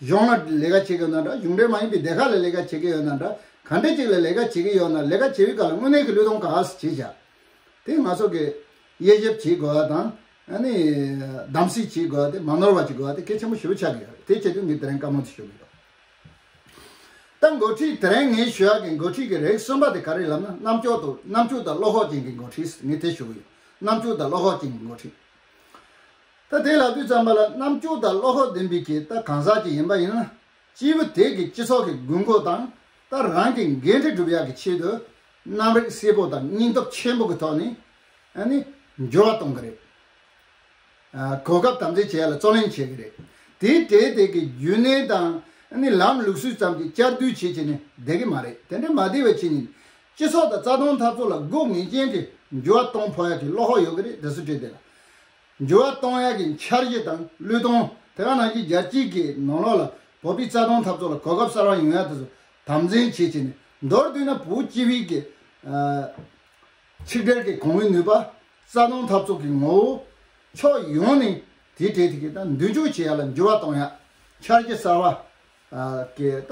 གཞུང་ལ་ལས་ཀ་བྱེད་ཀྱི་ཡོད་ན་འདྲ། གཞུང་འབྲེལ་མ་ཡིན་པའི་སྡེ་ཁག་ལ་ལས་ཀ་བྱེད་ཀྱི་ཡོད་ན་འདྲ། ག་འདྲ་ཅིག་ལ་ལས་ཀ་བྱེད་ཀྱི་ཡོད་ན། ལས་ཀ་བྱེད་པའི་སྐབས་ལ་དངོས་གནས་ཀྱི་བློས་གཏོང་ག་ཚོད་བྱེད་བཞག་དེ་ང་ཚོ་གི་དབྱེ་ཞིབ་བྱེད་དགོས་པ་དང་། ཨ་ནི་གདམ་གསེས་བྱེད་དགོས་པ་དེ་མ་ནོར་བ་བྱེད་དགོས་པ་དེ་གལ་ཆེན་པོ་ཞེ་པོ་ཆགས་ཀྱི་ཡོད་རེད། དེ་བྱེད་དུས་ངས་དེ་རིང་བཀའ་མོལ་དེ་ཞུ་གི་ཡོད། ད་འགོ་ཁྲིད་དེ་རིང་ངས་ཞུ་ཡག་གི་འགོ་ཁྲིད་ཀྱི་རིགས་གསུམ་པ་དེ་ག་རེ་ལབ་ན། རྣམ་དཔྱོད་དང་རྣམ་དཔྱོད་དང་བློ་ཁོག་ཅན་གྱི་འགོ་ཁྲིད། ངས་དེ་ཞུ་གི་ཡོད། རྣམ་དཔྱོད་དང་བློ་ཁོག་ཅན་གྱི་འགོ་ཁྲིད། ད་དེ་ལབ་དུས་ཙམ་པ་ལ་རྣམ་དཔྱོད་དང་བློ་ཁོག་ལྡན་པའི་གི་ད་གང་ཟག་ཅིག་ཡིན་པ་ཡིན་ན། སྐྱེས་བུ་དེ་གི་སྤྱི་ཚོགས་ཀྱི་དགོས་མཁོ་དང་ད་རང་གི་འགན་འཁྲི་སྒྲུབ་ཡག་གི་ཆེད་དུ་རྣམ་རིག་གསལ་པོ་དང་སྙིང་སྟོབས་ཆེན་པོ་གི་ཐོག་ནས་ཨ་ནི་འགྱུར་བ་གཏོང་གི་རེད། ཨ། གོ་སྐབས་དམ་འཛིན་བྱེད་ཡ་ལ་བརྩོན་ལེན་བྱེད་ཀྱི་རེད། དེའི་གྲས་དེ་གི་རྒྱུན་གནས་དང་ཨ་ནི་ལམ་ལུགས་སྲོལ་ཙམ་གྱི་བསྐྱར་ཟློས་བྱེད་བྱས་ནས་བསྡད་ཀྱི་མ་རེད། དེ་འདྲ་མ་བསྡད་པ་བྱས་ནས་སྤྱི་ཚོགས་དང་རྩ་དོན་འཐབ་རྩོད་ལ་སྒོ་ངེས་ཅན་གྱི་འགྱུར་བ་གཏོང་ཕོད་ཡ་གི་བློ་ཁོག་ཡོད་ཀྱི་རེད། དེ་ཚོ་གྲས་དེ་ལ་འགྱུར་བ་གཏོང་ཡ་གི་འཆར་གཞི་དང་བློས་གཏོང་། དེ་ག་ནང་བཞིན་རྒྱལ་སྤྱིའི་གི་ནང་ལོགས་ལ་བོད་པའི་རྩ་དོན་འཐབ་རྩོད་ལ་གོ་སྐབས་གསར་བ་ཡོང་ཡ་དེ་ཚོ་དམ་འཛིན་བྱེད་བྱས་ནས། མདོར་བསྡུས་ན་བོད་སྤྱི་པའི་གི་ཨ། ཆིག་སྒྲིལ་གྱི་གོང་བུའི་ནུས་པ། རྩ་དོན་འཐབ་རྩོད་ཀྱི་ངོ་བོ། ཕྱོགས་ཡོངས་ནས་དེའི་གྲས་དེ་གི་ད་མདུན་སྐྱོད་བྱེད་ཡ་ལ་འགྱུར་བ་གཏོང་ཡ། འཆར་གཞི་གསར་བ་གི་ད་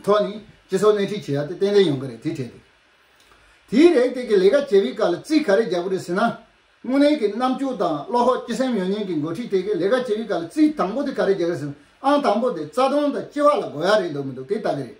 ཐོག་ནས་སྤྱི་ཚོགས་སྣེ་ཁྲིད་བྱེད་ཡ་དེ་ཏན་ཏན་ཡོང་གི་རེད། དེའི་གྲས་དེ། དེའི་རིགས་དེ་གི་ལས་ཀ་བྱེད་པའི་སྐབས་ལ་རྩིས་ག་རེ་རྒྱག་གི་རེད་ཟེར་ན། དངོས་གནས་ཀྱི་རྣམ་དཔྱོད་དང་བློ་ཁོག་སྤྱི་སེམས་ཡོད་མཁན་གྱི་འགོ་ཁྲིད་དེ་གིས་ལས་ཀ་བྱེད་པའི་སྐབས་ལ་རྩིས་དང་པོ་དེ་ག་རེ་རྒྱག་གི་རེད་ཟེར་ན། ཨང་དང་པོ་དེ་རྩ་དོན་དང་སྤྱི་བ་ལ་དགོས་ཡ་རེད་འདུག་མི་འདུག་དེ་ལྟ་གི་རེད།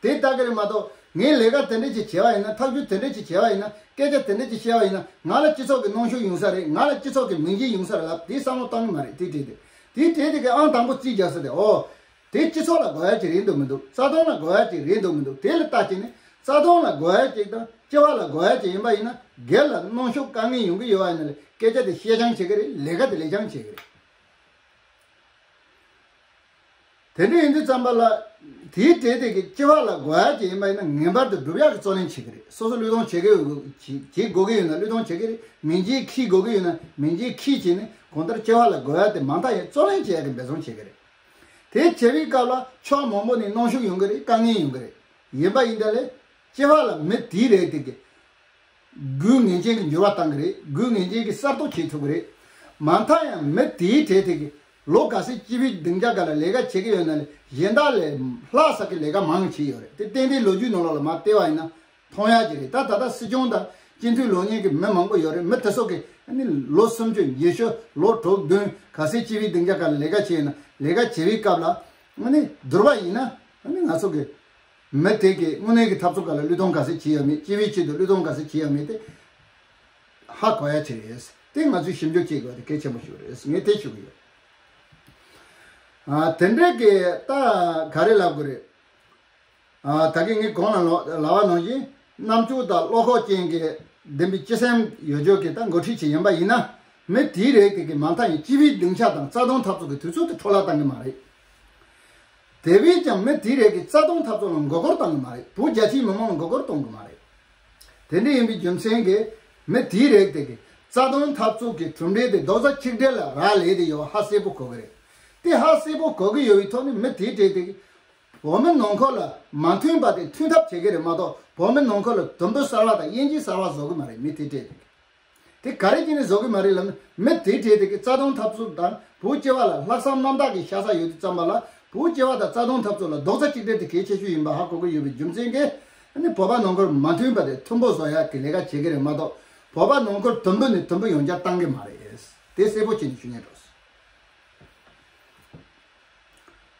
དེ་ལྟ་གི་རེད་མ་གཏོགས། ངས་ལས་ཀ་དེ་འདྲ་ཅིག་བྱས་པ་ཡིན་ན། ཐག་གཅོད་དེ་འདྲ་ཅིག་བྱས་པ་ཡིན་ན། སྐད་ཆ་དེ་འདྲ་ཅིག་བཤད་པ་ཡིན་ན། ང་ལ་སྤྱི་ཚོགས་ཀྱི་གནོན་ཤུགས་ཡོང་ས་རེད། ང་ལ་སྤྱི་ཚོགས་ཀྱི་མིང་རྗེས་ཡོང་ས་རེད་ལབ་དེ་བསམ་བློ་བཏང་གི་མ་རེད། དེ་གྲས་དེ། དེ་གྲས་དེ་གིས་ཨང་དང་པོ་རྩིས་རྒྱག་ས་དེ། ཨོ། དེ་སྤྱི་ཚོགས་ལ་དགོས་ཡ་ཅིག་རེད་འདུག་མི་འདུག་རྩ་དོན་ལ་དགོས་ཡ་ཅིག་རེད་འདུག་མི་འདུག་དེ་ལ་ལྟ་བྱས་ནས། རྩ་དོན་ལ་དགོས་ཡ་ཅིག་དང་སྤྱི་བ་ལ་དགོས་ཡ་ཅིག་ཡིན་པ་ཡིན་ན། སྒེར་ལ་གནོན་ཤུགས་དཀའ་ངལ་ཡོང་གི་ཡོད་པ་ཡིན་ན་ལས། སྐད་ཆ་དེ་བཤད་རྐྱང་བྱེད་ཀྱི་རེད། ལས་ཀ་དེ་ལས་རྐྱང་བྱེད་ཀྱི་རེད། དེ་འདྲ་ཡིན་དུས་ཙམ་པ་ལ། དེའི་གྲས་དེ་གིས་སྤྱི་བ་ལ་དགོས་ཡ་ཅིག་ཡིན་པ་ཡིན་ན། ངེས་པར་དུ་སྒྲུབ་ཡག་གི་བརྩོན་ལེན་བྱེད་ཀྱི་རེད། སོ་སོ་བློས་གཏོང་བྱེད་ཀྱི་ཡོད། བྱེད་བྱེད་དགོས་ཀྱི་ཡོད་ན་བློས་གཏོང་བྱེད་ཀྱི་རེད། མིང་རྗེས་འཁྱེར་དགོས་ཀྱི་ཡོད་ན་མིང་རྗེས་འཁྱེར་བྱས་ནས། གང་ལྟར་སྤྱི་བ་ལ་དགོས་ཡ་དེ་མང་མཐའ་ཡས་བརྩོན་ལེན་བྱེད་ཡ་གི་འབད་བརྩོན་བྱེད་ཀྱི་རེད། དེ་བྱེད་པའི་སྐབས་ལ་ཕྱོགས་མང་པོ་ནས་གནོན་ཤུགས་ཡོང་གི་རེད། དཀའ་ངལ་ཡོང་གི་རེད། ཡིན་པ་ཡིན་ད་ལས། སྤྱི་བ་ལ་མི་དེའི་རིགས་དེ་གིས་དགོས་ངེས་ཅན་གྱི་འགྱུར་བ་གཏང་གི་རེད། དགོས་ངེས་ཅན་གྱི་གསར་གཏོད་བྱེད་ཐུབ་ཀྱི་རེད། མ་མཐའ་ཡང་མི་དེའི་གྲས་དེ་གིས་ལོ་ག་ཚོད་སྤྱི་པའི་སྡིངས་ཆ་སྒང་ལ་ལས་ཀ་བྱེད་ཀྱི་ཡོད་ན་ལས། གཞན་དག་ལས་ལྷག་ས་གི་ལས་ཀ་མང་བྱས་ཡོད་རེད། དེ་ཏན་ཏན་ལོ་རྒྱུས་ནང་ལོགས་ལ་མར་བལྟས་པ་ཡིན་ན་མཐོང་ཡག་ཅིག་རེད། ད་ད་ལྟ་སྲིད་སྐྱོང་དང་སྤྱི་འཐུས་ལངས་མཁན་གྱི་མི་མང་པོ་ཡོད་རེད། མི་དེ་ཚོ་གིས་ཨ་ནི་ལོ་སུམ་ཅུ་ཉི་ཤུ་ལོ་དྲུག་བདུན་ག་ཚོད་སྤྱི་པའི་སྡིངས་ཆ་སྒང་ལ་ལས་ཀ་བྱས་ཡོད་ན། ལས་ཀ་བྱེད་པའི་སྐབས་ལ་ཨ་ནི་བསྡུར་བ་ཡིན་ན། ཨ་ནི་ང་ཚོ་གི་མི་དེ་གིས་དངོས་གནས་ཀྱི་འཐབ་རྩོད་སྒང་ལ་བློས་གཏོང་ག་ཚོད་བྱས་ཡོད་མེད། སྤྱི་པའི་ཆེད་དུ་བློས་གཏོང་ག་ཚོད་བྱས་ཡོད་མེད་དེ་ཧ་གོ་ཡ་ཅིག་རེད། དེ་ང་ཚོས་ཞིབ་འཇུག་བྱེད་དགོས་དེ་གལ་ཆེན་པོ་ཞིག་རེད། ངས་དེ་ཞུ་གི་ཡོད། ཨ། དེ་འདྲའི་གི་ད་ག་རེ་ལབ་དགོས་རེད། ཨ། ད་གིན་ངས་གོང་ལ་ལབ་པ་ནང་བཞིན། རྣམ་དཔྱོད་དང་བློ་ཁོག་ཅན་གྱི་ལྡན་པའི་སྤྱི་སེམས་ཡོད་ཅོག་གི་ད་འགོ་ཁྲིད་ཅིག་ཡིན་པ་ཡིན་ན། མི་དེའི་རིགས་དེ་གིས་མ་མཐའ་ཡང་སྤྱི་པའི་སྡིངས་ཆ་དང་རྩ་དོན་འཐབ་རྩོད་ཀྱི་དུས་ཚོད་དེ་འཕྲོ་བརླག་གཏང་གི་མ་རེད། དེ་བས་ཀྱང་མི་དེའི་རིགས་ཀྱི་རྩ་དོན་འཐབ་རྩོད་ལ་མགོ་སྐོར་གཏོང་གི་མ་རེད། བོད་རྒྱ་ཆེའི་མི་མང་ལ་མགོ་སྐོར་གཏོང་གི་མ་རེད། དེ་འདྲ་ཡིན་པའི་རྒྱུ་མཚན་གྱིས་མི་དེའི་རིགས་དེ་གི་རྩ་དོན་འཐབ་རྩོད་ཀྱི་གྲུབ་འབྲས་དེ་རྡོག་རྩ་གཅིག་སྒྲིལ་ལ་རག་ལས་དེ་ཡོད་པ་ཧ་གསལ་པོ་གོ་གི་རེད། དེ་ཧ་གསལ་པོ་གོ་གི་ཡོད་པའི་ཐོག་ནས་མི་དེའི་གྲས་དེ་གི་བོད་མི་ནང་ཁུལ་ལ་མ་མཐུན་པ་དེ་མཐུན་ཐབས་བྱེད་ཀྱི་རེད་མ་གཏོགས། བོད་མི་ནང་ཁུལ་ལ་དུམ་བུ་གསར་བ་དང་དབྱེ་འབྱེད་གསར་བ་བཟོ་གི་མ་རེད། མི་དེའི་གྲས་དེ་གི། དེ་ག་རེ་བྱས་ནས་བཟོ་གི་མ་རེད་ལབ་ན། མི་དེའི་གྲས་དེ་གི་རྩ་དོན་འཐབ་རྩོད་དང་བོད་སྤྱི་བ་ལ་ལྷག་བསམ་རྣམ་དག་གིས་ཤ་ཚ་ཡོད་དུས་ཙམ་པ་ལ། བོད་སྤྱི་བ་དང་རྩ་དོན་འཐབ་རྩོད་ལ་རྡོག་རྩ་གཅིག་སྒྲིལ་དེ་གལ་ཆེ་ཤོས་ཡིན་པ་ཧ་གོ་གི་ཡོད་པའི་རྒྱུ་མཚན་གྱིས། ཨ་ནི་བོད་པ་ནང་ཁུལ་མ་མཐུན་པ་དེ་མཐུན་པོ་བཟོ་ཡག་གི་ལས་ཀ་བྱེད་ཀྱི་རེད་མ་གཏོགས། བོད་པ་ནང་ཁུལ་དུམ་བུ་ནས་དུམ་བུ་ཡོངས་བསྐྱར་བཏང་གི་མ་རེད། དེ་གསལ་པོ་བྱས་ནས་ཞུ་སྙིང་འདོད།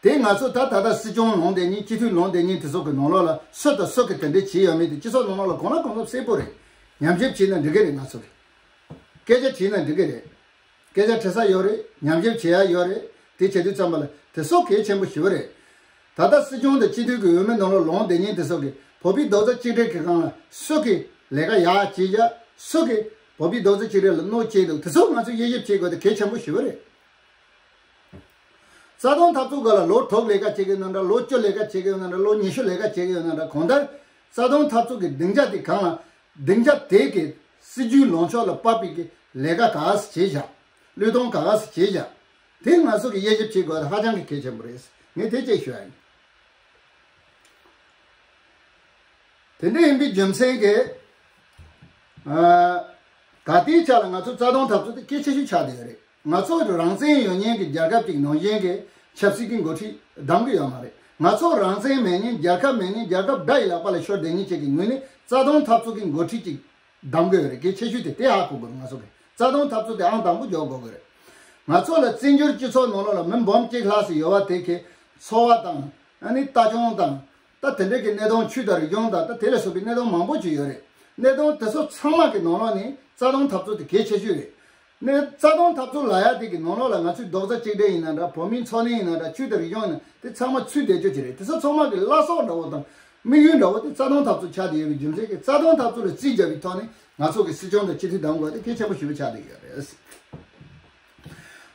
དེ་ང་ཚོ་ད་ད་ལྟ་སྲིད་སྐྱོང་ལངས་བསྡད་མཁན། སྤྱི་འཐུས་ལངས་བསྡད་མཁན་དེ་ཚོ་གི་ནང་ལོགས་ལ་སུ་དང་སུ་གིས་དེ་འདྲ་བྱས་ཡོད་མེད་དེ་སྤྱི་ཚོགས་ནང་ལོགས་ལ་གང་ལ་གང་འཚམ་གསལ་པོ་རེད། ཉམས་ཞིབ་བྱས་ན་འགྲིག་གི་རེད། ང་ཚོ་གིས་སྐད་ཆ་དྲིས་ན་འགྲིག་གི་རེད། སྐད་ཆ་དྲི་ས་ཡོད་རེད། ཉམས་ཞིབ་བྱེད་ཡ་ཡོད་རེད། དེ་བྱེད་དུས་ཙམ་པ་ལ་དེ་ཚོ་གལ་ཆེན་པོ་ཞེ་པོ་རེད། ད་ལྟ་སྲིད་སྐྱོང་དང་སྤྱི་འཐུས་ཀྱི་འོས་མི་ནང་ལ་ལངས་བསྡད་མཁན་དེ་ཚོ་གིས་བོད་པའི་རྡོག་རྩ་གཅིག་སྒྲིལ་གྱི་སྒང་ལ་སུ་གིས་ལས་ཀ་ཡག་བྱས་བཞག་སུ་གིས་བོད་པའི་རྡོག་རྩ་གཅིག་སྒྲིལ་ལ་གནོད་བྱས་འདུག་དེ་ཚོ་ང་ཚོས་དབྱེ་ཞིབ་བྱེད་དགོས་དེ་གལ་ཆེན་པོ་ཞེ་པོ་རེད། རྩ་དོན་འཐབ་རྩོད་སྒང་ལ་ལོ་དྲུག་ལས་ཀ་བྱེད་ཀྱི་ཡོད་ན་འདྲ། ལོ་བཅུ་ལས་ཀ་བྱེད་ཀྱི་ཡོད་ན་འདྲ། ལོ་ཉི་ཤུ་ལས་ཀ་བྱེད་ཀྱི་ཡོད་ན་འདྲ། གང་ལྟར་རྩ་དོན་འཐབ་རྩོད་ཀྱི་སྡིངས་ཆ་དེ་སྒང་ལ་སྡིངས་ཆ་དེ་གི་སྲིད་ཇུས་ལངས་ཕྱོགས་ལ་དཔག་པའི་གི་ལས་ཀ་ག་ཚོད་བྱས་བཞག་བློས་གཏོང་ག་ཚོད་བྱས་བཞག་དེ་ང་ཚོ་གིས་དབྱེ་ཞིབ་བྱེད་དགོས་ཧ་ཅང་གི་གལ་ཆེན་པོ་རེད། ངས་དེ་གཅིག་ཞུ་ཡ་ཡིན། དེ་འདྲ་ཡིན་པའི་རྒྱུ་མཚན་གྱིས། ཨ། ད་ལྟའི་ཆ་ལ་ང་ཚོ་རྩ་དོན་འཐབ་རྩོད་དེ་གལ་ཆེ་ཤོས་ཆགས་བསྡད་ཡོད་རེད། ང་ཚོ་རང་བཙན་ཡོད་མཁན་གྱི་རྒྱལ་ཁབ་ཅིག་ནང་བཞིན་གྱི་ཆབ་སྲིད་ཀྱི་འགོ་ཁྲིད་བདམས་ཀྱི་ཡོད་མ་རེད། ང་ཚོ་རང་བཙན་མེད་མཁན་རྒྱལ་ཁབ་མེད་མཁན་རྒྱལ་ཁབ་དགྲ་ཡི་ལག་པ་ལ་ཤོར་བསྡད་མཁན་ཅིག་གི་ངོས་ནས་རྩ་དོན་འཐབ་རྩོད་ཀྱི་འགོ་ཁྲིད་ཅིག་བདམས་དགོས་རེད། གལ་ཆེ་ཤོས་དེ་དེ་ཧ་གོ་དགོས་རེད། ང་ཚོ་གི་རྩ་དོན་འཐབ་རྩོད་དེ་ཨང་དང་པོ་འཇོག་དགོས་ཀྱི་རེད། ང་ཚོ་ལ་བཙན་བྱོལ་སྤྱི་ཚོགས་ནང་ལོགས་ལ་མི་འབུམ་གཅིག་ལྷག་ཙམ་ཡོད་པ་དེ་གི་འཚོ་བ་དང་ཨ་ནི་ལྟ་སྐྱོང་དང་ད་དེ་འདྲ་གི་གནད་དོན་ཆོས་དང་རིག་གཞུང་དང་ད་དེ་ལ་སོགས་པའི་གནད་དོན་མང་པོ་ཅིག་ཡོད་རེད། གནད་དོན་དེ་ཚོ་ཚང་མ་གི་ནང་ལོགས་ནས་རྩ་དོན་འཐབ་རྩོད་དེ་གལ་ཆེ་ཤོས་རེད། ནས་རྩ་དོན་འཐབ་རྩོད་ལབ་ཡ་དེ་གི་ནང་ལོགས་ལ་ང་ཚོའི་རྡོག་རྩ་གཅིག་སྒྲིལ་ཡིན་ན་འདྲ། བོད་མིའི་འཚོ་གནས་ཡིན་ན་འདྲ། ཆོས་དང་རིག་གཞུང་ཡིན་ན་དེ་ཚང་མ་ཚུད་བསྡད་རྒྱུ་ཅིག་རེད། དེ་ཚོ་ཚང་མ་གི་བླ་སྲོག་འདྲ་བོ་དང་དམིགས་ཡུལ་འདྲ་བོ་དེ་རྩ་དོན་འཐབ་རྩོད་ཆགས་བསྡད་ཡོད་པའི་རྒྱུ་མཚན་གྱིས་རྩ་དོན་འཐབ་རྩོད་ལ་རྩིས་བརྒྱབ་པའི་ཐོག་ནས་ང་ཚོ་གི་སྲིད་སྐྱོང་དང་སྤྱི་འཐུས་བདམས་དགོས་དེ་གལ་ཆེན་པོ་ཞེ་པོ་ཆགས་བསྡད་ཡོད་རེད།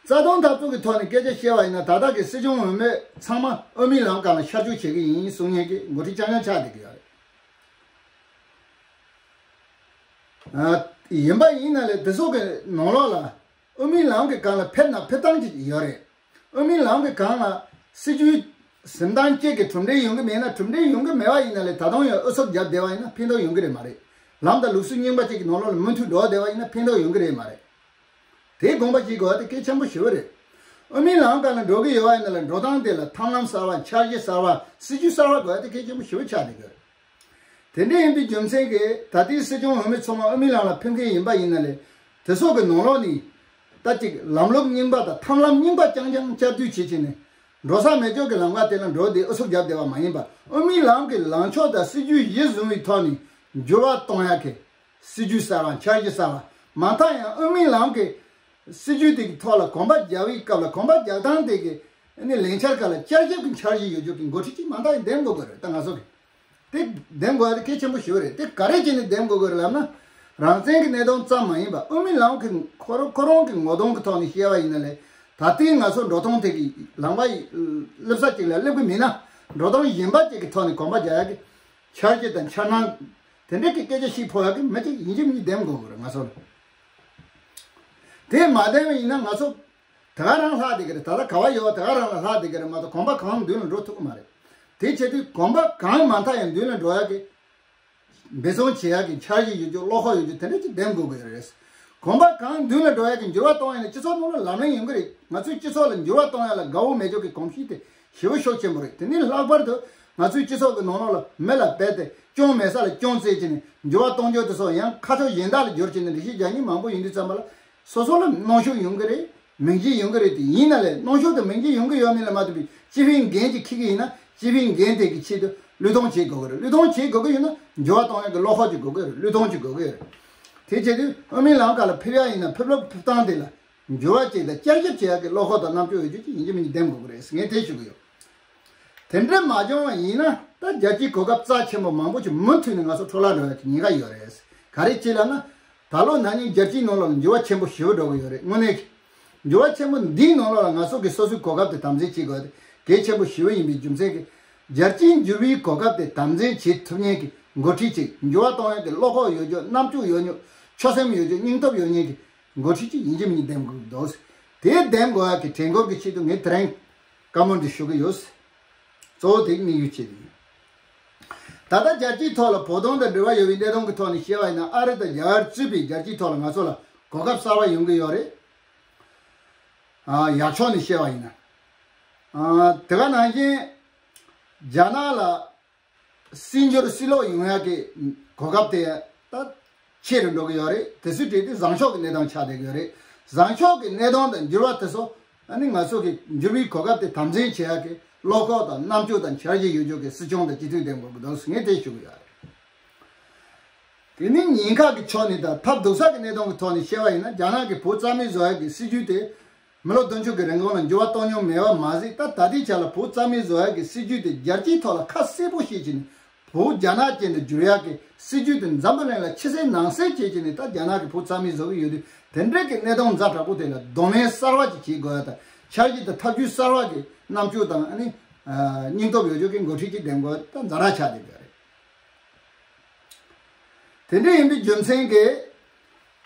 རྩ་དོན་འཐབ་རྩོད་ཀྱི་ཐོག་ནས་སྐད་ཆ་བཤད་པ་ཡིན་ན་ད་ལྟ་གི་སྲིད་སྐྱོང་འོས་མི་ཚང་མ་དབུ་མའི་ལམ་སྒང་ལ་ཤར་བསྐྱོད་བྱེད་ཀྱི་ཡིན་གསུང་མཁན་གྱི་འགོ་ཁྲིད་རྐྱང་རྐྱང་ཆགས་བསྡད་ཀྱི་ཡོད་རེད། ཨ། ཡིན་པ་ཡིན་ན་ལས་དེ་ཚོ་གི་ནང་ལོགས་ལ་དབུ་མའི་ལམ་གྱི་སྒང་ལ་ཕེབས་ན་ཕེབས་སྟངས་ཅིག་ཡོད་རེད། དབུ་མའི་ལམ་གྱི་སྒང་ལ་སྲིད་ཇུས་འཛིན་སྟངས་གཅིག་གི་གྲུབ་འབྲས་ཡོང་གི་མེད་ན། གྲུབ་འབྲས་ཡོང་གི་མེད་པ་ཡིན་ན་ལས་ད་དུང་ཡང་ཨུ་ཚུགས་རྒྱབ་བསྡད་པ་ཡིན་ན་ཕན་ཐོགས་ཡོང་གི་རེད་མ་རེད། ལམ་དང་ལུགས་སྲོལ་རྙིང་པ་གཅིག་གི་ནང་ལོགས་ལ་མུ་མཐུད་འགྲོ་བསྡད་པ་ཡིན་ན་ཕན་ཐོགས་ཡོང་གི་རེད་མ་རེད། དེ་དགོངས་པ་བཞེས་དགོས་པ་དེ་གལ་ཆེན་པོ་ཞེ་པོ་རེད། དབུ་མའི་ལམ་སྒང་ལ་འགྲོ་གི་ཡོད་པ་ཡིན་ན་ལས་འགྲོ་སྟངས་དེ་ལ་ཐབས་ལམ་གསར་པ། འཆར་གཞི་གསར་པ། སྲིད་ཇུས་གསར་པ་དགོས་པ་དེ་གལ་ཆེན་པོ་ཞེ་པོ་ཆགས་བསྡད་ཀྱི་ཡོད་རེད། དེ་འདྲ་ཡིན་པའི་རྒྱུ་མཚན་གྱིས་ད་ལྟའི་སྲིད་སྐྱོང་འོས་མི་ཚང་མ་དབུ་མའི་ལམ་ལ་ཕེབས་མཁན་ཡིན་པ་ཡིན་ན་ལས་དེ་ཚོ་གི་ནང་ལོགས་ནས་ད་ཅིག་ལམ་ལུགས་རྙིང་པ་དང་ཐབས་ལམ་རྙིང་པ་རྐྱང་རྐྱང་བསྐྱར་ཟློས་བྱེད་བྱས་ནས་འགྲོ་ས་མེད་ཅོག་གི་ལམ་ཁ་དེ་ལ་འགྲོ་བསྡད་ཨུ་ཚུགས་རྒྱབ་བསྡད་པ་མ་ཡིན་པ། དབུ་མའི་ལམ་གྱི་ལངས་ཕྱོགས་དང་སྲིད་ཇུས་གཞི་བཟུང་བའི་ཐོག་ནས་འགྱུར་བ་གཏོང་ཡག་གི་སྲིད་ཇུས་གསར་བ། འཆར་གཞི་གསར་བ། མ་མཐའ་ཡང་དབུ་མའི་ལམ་གྱི་སྲིད་ཇུས་དེ་གི་ཐོག་ལ་གོམ་པ་རྒྱག་པའི་སྐབས་ལ་གོམ་པ་རྒྱག་སྟངས་དེ་གི་ནི་ལས་འཆར་སྒང་ལ་བསྐྱར་ཞིབ་ཀྱི་འཆར་གཞི་ཡོད་རྒྱུ་གི་འགོ་ཁྲིད་ཅིག་མ་མཐའ་ཡང་འདེམས་དགོས་ཀྱི་རེད། ད་ང་ཚོ་གི་དེ་འདེམས་དགོས་ཡ་དེ་གལ་ཆེན་པོ་ཞེ་པོ་རེད། དེ་ག་རེ་བྱས་ནས་འདེམས་དགོས་ཀྱི་རེད་ལབ་ན། རང་བཙན་གྱི་གནད་དོན་ཙམ་མ་ཡིན་པ་དབུ་མའི་ལམ་གྱི་ཁོ་རང་ཁོ་རང་གི་ངོ་གདོང་གི་ཐོག་ནས་བཤད་པ་ཡིན་ན་ལས། ད་ལྟའི་ང་ཚོ་འགྲོ་སྟངས་དེ་གི་ལམ་ཁ་ཡི་སླེབས་ས་ཅིག་ལ་སླེབས་ཀྱི་མིན་ན། འགྲོ་སྟངས་གཞན་པ་ཅིག་གི་ཐོག་ནས་གོམ་པ་རྒྱག་ཡ་གི་འཆར་གཞི་དང་འཆར་སྣང་དེ་འདྲ་གི་སྐད་ཆ་ཞིག་ཕོག་ཡ་གི་མི་ཅིག་ཡིན་གཅིག་མིན་གཅིག་འདེམས་དགོས་ཀྱི་རེད་ང་ཚོ་ལ། དེ་མ་འདེམས་པ་ཡིན་ན་ང་ཚོ་དེ་ག་རང་ལྷག་བསྡད་ཀྱི་རེད། ད་ལྟ་ག་བ་ཡོད་པ་དེ་ག་རང་ལ་ལྷག་བསྡད་ཀྱི་རེད་མ་གཏོགས་གོམ་པ་གང་མདུན་ལ་འགྲོ་ཐུབ་ཀྱི་མ་རེད། དེ་བྱེད་དུས་གོམ་པ་གང་མ་མཐའ་ཡང་མདུན་ལ་འགྲོ་ཡ་གི་འབད་བརྩོན་བྱེད་ཡག་གི་འཆར་གཞི་ཡོད་རྒྱུ། བློ་ཁོག་ཡོད་རྒྱུ་དེ་འདྲ་ཅིག་འདེམས་དགོས་ཀྱི་རེད། གོམ་པ་གང་མདུན་ལ་འགྲོ་ཡག་གི་འགྱུར་བ་གཏོང་ཡག་ནི་སྤྱི་ཚོགས་ནང་ལ་ལམ་ལྷོང་ཡོང་གི་རེད། ང་ཚོའི་སྤྱི་ཚོགས་ལ་འགྱུར་བ་གཏོང་ཡག་ལ་དགའ་བོ་མེད་རྒྱུ་གི་གོམས་གཤིས་དེ་ཞེ་པོ་ཤུགས་ཆེན་པོ་རེད། དེ་ནི་ལྷག་པར་དུ་ང་ཚོའི་སྤྱི་ཚོགས་ཀྱི་ནང་ལོགས་ལ་མི་ལ་རྦད་དེ་སྐྱོན་མེད་ས་ལ་སྐྱོན་བཙལ་བྱས་ནས་འགྱུར་བ་གཏོང་རྒྱུ་དེ་ཚོ་ཡང་ཁ་ཕྱོགས་གཞན་དག་ལ་བསྒྱུར་བྱས་ནས་འགྲེལ་བཤད་རྒྱག་མཁན་མང་པོ་ཡོང་དུས་ཙམ་པ་ལ། སོ་སོ་ལ་གནོན་ཤུགས་ཡོང་གི་རེད། མིང་རྗེས་ཡོང་གི་རེད། དེ་ཡིན་ན་ལས་གནོན་ཤུགས་དང་མིང་རྗེས་ཡོང་གི་ཡོད་མེད་ལ་མ་ལྟོས་པའི་སྤྱི་པའི་འགན་ཅིག་འཁྱེར་གི་ཡིན་ན་སྤྱི་པའི་འགན་དེ་གི་ཆེད་དུ་བློས་གཏོང་བྱེད་དགོས་ཀྱི་རེད། བློས་གཏོང་བྱེད་དགོས་ཀྱི་ཡོད་ན་འགྱུར་བ་གཏོང་ཡག་གི་བློ་ཁོག་ཅིག་དགོས་ཀྱི་རེད། བློས་གཏོང་ཅིག་དགོས་ཀྱི་ཡོད་རེད། དེ་བྱེད་དུས་དབུ་མའི་ལམ་ཁ་ལ་ཕེབས་ཡག་ཡིན་ན་ཕེབས་ལུགས་ཕེབས་སྟངས་དེ་ལ་འགྱུར་བ་ཅིག་དང་བསྐྱར་ཞིབ་བྱེད་ཡག་གི་བློ་ཁོག་དང་རྣམ་དཔྱོད་ཡོད་རྒྱུ་ཅིག་ཡིན་གཅིག་མིན་གཅིག་འདེམས་དགོས་ཀྱི་རེད་ཟེར་ངས་དེ་ཞུ་གི་ཡོད། དེ་འདྲ་མ་བྱུང་བ་ཡིན་ན་ད་རྒྱལ་སྤྱིའི་གོ་སྐབས་རྩ་ཆེན་པོ་མང་པོ་ཅིག་མུ་མཐུད་ནས་ང་ཚོ་འཕྲོ་བརླག་འགྲོ་ཡག་གི་ཉེན་ཁ་ཡོད་རེད། ག་རེ་བྱས་ལབ་ན། ད་ལོ་ན་ནིང་རྒྱལ་སྤྱིའི་ནང་ལོགས་ལ་འགྱུར་བ་ཆེན་པོ་ཞེ་པོ་འགྲོ་གི་ཡོད་རེད། དངོས་གནས་ཀྱི་འགྱུར་བ་ཆེན་པོ་འདིའི་ནང་ལོགས་ལ་ང་ཚོ་གིས་སོ་སོའི་གོ་སྐབས་དེ་དམ་འཛིན་བྱེད་དགོས་དེ་གལ་ཆེན་པོ་ཞེ་པོ་ཡིན་པའི་རྒྱུ་མཚན་གྱིས། རྒྱལ་སྤྱིའི་འགྱུར་བའི་གོ་སྐབས་དེ་དམ་འཛིན་བྱེད་ཐུབ་མཁན་གྱི་འགོ་ཁྲིད་ཅིག་འགྱུར་བ་གཏོང་ཡག་གི་བློ་ཁོག་ཡོད་རྒྱུ། རྣམ་དཔྱོད་ཡོད་རྒྱུ། ཆོད་སེམས་ཡོད་རྒྱུ། སྙིང་སྟོབས་ཡོད་མཁན་གྱི་འགོ་ཁྲིད་ཅིག་ཡིན་གཅིག་མིན་གཅིག་འདེམས་དགོས་ཀྱི་འདུག་དེ་འདེམས་དགོས་ཡག་གི་གྲོས་འགོ་གི་ཆེད་དུ་ངས་དེ་རིང་བཀའ་མོལ་འདི་ཞུ་གི་ཡོད། གཙོ་བོ་དེ་དམིགས་ཡུལ་ཆེད་དུ་ཡིན། ད་ལྟ་རྒྱལ་སྤྱིའི་ཐོག་ལ་བོད་དོན་དང་འབྲེལ་བ་ཡོད་པའི་གནད་དོན་གྱི་ཐོག་ནས་བཤད་པ་ཡིན་ན། ཨ་རི་དང་རྒྱ་གར་གཙོས་པའི་རྒྱལ་སྤྱིའི་ཐོག་ལ་ང་ཚོ་ལ་གོ་སྐབས་གསར་པ་ཡོང་གི་ཡོད་རེད། ཨ། ཡག་ཕྱོགས་ནས་བཤད་པ་ཡིན་ན། ཨ། དེ་ག་ནང་བཞིན་རྒྱ་ནག་ལ་སྲིད་འབྱོར་སྲིད་ལོག་ཡོང་ཡག་གི་གོ་སྐབས་དེ་ད་ཆེ་རུ་འགྲོ་གི་ཡོད་རེད། དེ་ཚོའི་གྲས་དེ་བཟང་ཕྱོགས་ཀྱི་གནས་སྟངས་ཆགས་བསྡད་ཀྱི་ཡོད་རེད། བཟང་ཕྱོགས་ཀྱི་གནས་སྟངས་དང་འགྱུར་བ་དེ་ཚོ། ཨ་ནི་ང་ཚོ་གི་འགྱུར་བའི་གོ་སྐབས་དེ་དམ་འཛིན་བྱེད་ཡག་གི་བློ་ཁོག་དང་རྣམ་དཔྱོད་དང་འཆར་གཞི་ཡོད་རྒྱུ་གི་སྲིད་སྐྱོང་དང་སྤྱི་འཐུས་འདེམས་དགོས་ཀྱི་འདུག་ཟེར་ངས་དེ་ཞུ་གི་ཡོད་རེད། དེ་ནི་ཉེན་ཁ་གི་ཕྱོགས་ནས་དང་ཐབས་སྡུག་ས་གི་གནད་དོན་གྱི་ཐོག་ནས་བཤད་པ་ཡིན་ན། རྒྱ་ནག་གི་བོད་རྩ་མེད་བཟོ་ཡག་གི་སྲིད་ཇུས་དེ་ མི་ལོ་བདུན་ཅུ་གི་རིང་གོང་ལ་འགྱུར་བ་གཏོང་མྱོང་མེད་པ་མ་ཟད། ད་ད་ལྟའི་ཆ་ལ་བོད་རྩ་མེད་བཟོ་ཡག་གི་སྲིད་ཇུས་དེ་རྒྱལ་སྤྱིའི་ཐོག་ལ་ཁ་གསལ་པོ་བཤད་བྱས་ནས། བོད་རྒྱ་ནག་ཅན་དུ་བསྒྱུར་ཡག་གི་སྲིད་ཇུས་དེ་འཛམ་བུ་གླིང་ལ་ཕྱི་གསལ་ནང་གསལ་བྱས་བྱས་ནས། ད་རྒྱ་ནག་གིས་བོད་རྩ་མེད་བཟོ་གི་ཡོད་དུས། དེ་འདྲའི་གི་གནས་སྟངས་ཛ་དྲག་པོ་དེ་ལ་གདོང་ལེན་གསར་བ་ཅིག་བྱེད་དགོས་ཡ་དང་། འཆར་གཞི་དང་ཐབས་ཇུས་གསར་བ་གི་རྣམ་དཔྱོད་དང་། ཨ་ནི་སྙིང་སྟོབས་ཡོད་ཆོག་གི་འགོ་ཁྲིད་ཅིག་འདེམས་དགོས་ཡ་ད་ཛ་དྲག་ཆགས་བསྡད་ཡོད་རེད། དེ་འདྲ་ཡིན་པའི་རྒྱུ་མཚན་གྱིས།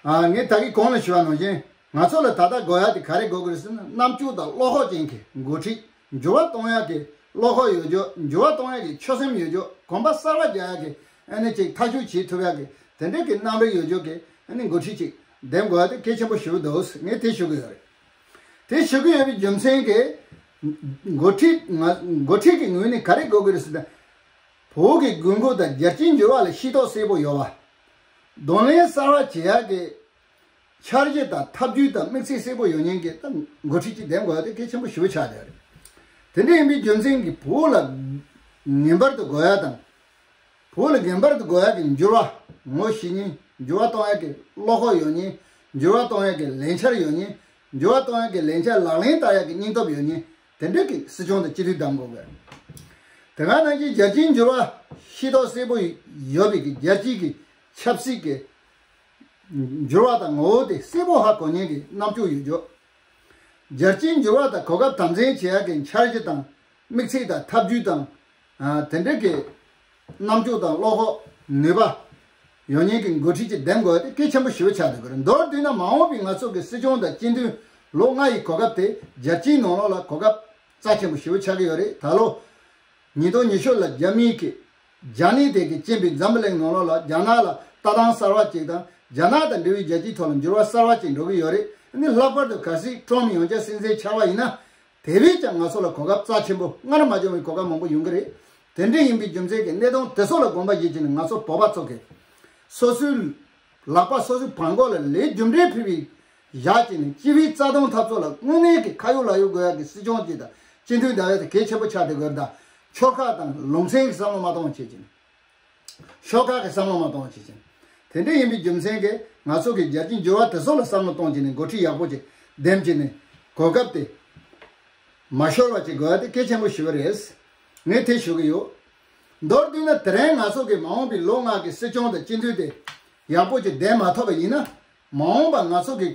ཨ། ངས་ད་གིན་གོང་ལ་ཞུས་པ་ནང་བཞིན། ང་ཚོ་ལ་ད་ལྟ་དགོས་ཡ་དེ་ག་རེ་དགོས་ཀྱི་རེད་ཟེར་ན། རྣམ་དཔྱོད་དང་བློ་ཁོག་ཅན་གྱི་འགོ་ཁྲིད། འགྱུར་བ་གཏོང་ཡ་གི་བློ་ཁོག་ཡོད་ཆོག་འགྱུར་བ་གཏོང་ཡ་གི་ཆོད་སེམས་ཡོད་ཆོག་གོམ་པ་གསར་བ་རྒྱག་ཡ་གི། ཨ་ནི་ཅིག་ཐག་གཅོད་བྱེད་ཐུབ་ཡ་གི། དེ་འདྲ་གི་རྣམ་རིག་ཡོད་ཆོག་གི། ཨ་ནི་འགོ་ཁྲིད་ཅིག་འདེམས་དགོས་ཡ་དེ་གལ་ཆེན་པོ་ཞེ་པོ་འདུག་ངས་དེ་ཞུ་གི་ཡོད་རེད། དེ་ཞུ་གི་ཡོད་པའི་རྒྱུ་མཚན་གྱིས། འགོ་ཁྲིད་ང་འགོ་ཁྲིད་ཀྱི་ངོས་ནས་ག་རེ་དགོས་ཀྱི་རེད་ཟེར་ན། བོད་ཀྱི་དགོས་མཁོ་དང་རྒྱལ་སྤྱིའི་འགྱུར་བ་ལ་ཤེས་རྟོགས་གསལ་པོ་ཡོད་པ། གདོང་ལེན་གསར་བ་བྱེད་ཡག་གི་འཆར་གཞི་དང་ཐབས་ཇུས་དང་དམིགས་ཚད་གསལ་པོ་ཡོད་མཁན་གྱི་ད་འགོ་ཁྲིད་ཅིག་འདེམས་དགོས་ཡ་དེ་གལ་ཆེན་པོ་ཞེ་པོ་ཆགས་བསྡད་ཡོད་རེད། དེ་འདྲ་ཡིན་པའི་རྒྱུ་མཚན་གྱིས་བོད་ལ་ངེས་པར་དུ་དགོས་ཡ་དང་། བོད་ལ་ངེས་པར་དུ་དགོས་ཡ་གི་འགྱུར་བ་ངོ་ཤེས་མཁན། འགྱུར་བ་གཏོང་ཡ་གི་བློ་ཁོག་ཡོད་མཁན། འགྱུར་བ་གཏོང་ཡ་གི་ལས་འཆར་ཡོད་མཁན། འགྱུར་བ་གཏོང་ཡ་གི་ལས་འཆར་ལག་ལེན་བསྟར་ཡ་གི་སྙིང་སྟོབས་ཡོད་མཁན། དེ་འདྲ་གི་སྲིད་སྐྱོང་དང་སྤྱི་འཐུས་འདེམས་དགོས་པས། དེ་ག་ནང་བཞིན་རྒྱལ་སྤྱིའི་འགྱུར་བ་ཤེས་རྟོགས་གསལ་པོ་ཡོད་པའི་གི། རྒྱལ་སྤྱིའི་གི་ཆབ་སྲིད་ཀྱི་འགྱུར་བ་དང་ངོ་བོ་དེ་གསལ་པོ་ཧ་གོ་མཁན་གྱི་རྣམ་དཔྱོད་ཡོད་ཆོག་རྒྱལ་སྤྱིའི་འགྱུར་བ་དང་གོ་སྐབས་དམ་འཛིན་བྱེད་ཡག་གི་འཆར་གཞི་དང་། དམིགས་ཚད་དང་ཐབས་ཇུས་དང་། ཨ། དེ་འདྲ་གི་རྣམ་དཔྱོད་དང་བློ་ཁོག་ནུས་པ་ཡོད་མཁན་གྱི་འགོ་ཁྲིད་ཅིག་འདེམས་དགོས་ཡ་དེ་གལ་ཆེན་པོ་ཞེ་པོ་ཆགས་བསྡད་ཀྱི་རེད། མདོར་བསྡུས་ན། མ་འོངས་པའི་ང་ཚོ་གི་སྲིད་སྐྱོང་དང་སྤྱི་འཐུས་ལོ་ལྔ་ཡི་གོ་སྐབས་དེ་རྒྱལ་སྤྱིའི་ནང་ལོགས་ལ་གོ་སྐབས་རྩ་ཆེན་པོ་ཞེ་པོ་ཆགས་ཀྱི་ཡོད་རེད། ད་ལོ་ཉིས་སྟོང་ཉི་ཤུ་ལ་རྒྱ་མིའི་གི་རྒྱ་ནད་དེ་གིས་རྐྱེན་པས་འཛམ་བུ་གླིང་ནང་ལོགས་ལ་རྒྱ་ནག་ལ་ལྟ་སྟངས་གསར་བ་ཅིག་དང་། རྒྱ་ནག་དང་འབྲེལ་བའི་རྒྱལ་སྤྱིའི་ཐོག་ལ་འགྱུར་བ་གསར་བ་ཅིག་འགྲོ་གི་ཡོད་རེད། ཨ་ནི་ལྷག་པར་དུ་གལ་སྲིད་ཀྲམ་ཡང་བསྐྱར་སྲིད་འཛིན་ཆགས་པ་ཡིན་ན། དེ་བས་ཀྱང་ང་ཚོ་ལ་གོ་སྐབས་རྩ་ཆེན་པོ། སྔར་མ་བྱུང་བའི་གོ་སྐབས་མང་པོ་ཡོང་གི་རེད། དེ་འདྲ་ཡིན་པའི་རྒྱུ་མཚན་གྱིས་གནད་དོན་དེ་ཚོ་ལ་དགོངས་པ་བཞེས་བྱས་ནས། ང་ཚོ་བོད་པ་ཚོ་གིས་སོ་སོའི་ལག་པ་སོ་སོའི་བྲང་ཁོག་ལ་ལས་རྒྱུ་འབྲས་ཕུལ་བའི་བཞག་བྱས་ནས། སྤྱི་པའི་རྩ་དོན་འཐབ་རྩོད་ལ་དངོས་གནས་ཀྱི་ཁ་ཡོད་ལག་ཡོད་དགོས་ཡག་གི་སྲིད་སྐྱོང་ཅིག་དང་སྤྱི་འཐུས་འདེམས་ཡ་དེ་གལ་ཆེན་པོ་ཆགས་བསྡད་ཀྱི་ཡོད་རེད། ད་ཕྱོགས་ཁག་དང་ལུང་ཚན་གྱི་བསམ་བློ་མ་གཏོང་བ་བྱེད་ཅིང་། ཕྱོགས་ཁག་གི་བསམ་བློ་མ་གཏོང་བ་བྱེད་ཅིང་། དེ་འདྲ་ཡིན་པའི་རྒྱུ་མཚན་གྱིས་ང་ཚོ་གི་རྒྱལ་སྤྱིའི་འགྱུར་བ་དེ་ཚོ་ལ་བསམ་བློ་གཏོང་བྱས་ནས། འགོ་ཁྲིད་ཡག་པོ་ཅིག་འདེམས་བྱས་ནས། གོ་སྐབས་དེ་མ་ཤོར་བ་ཅིག་དགོས་ཡ་དེ་གལ་ཆེན་པོ་ཞེ་པོ་རེད། ངས་དེ་ཞུ་གི་ཡོད། མདོར་བསྡུས་ན། དེ་རིང་ང་ཚོ་གི་མ་འོངས་པའི་ལོ་ལྔ་གི་སྲིད་སྐྱོང་དང་སྤྱི་འཐུས་དེ་ཡག་པོ་ཅིག་འདེམས་མ་ཐུབ་པ་ཡིན་ན། མ་འོངས་པ་ང་ཚོ་གི་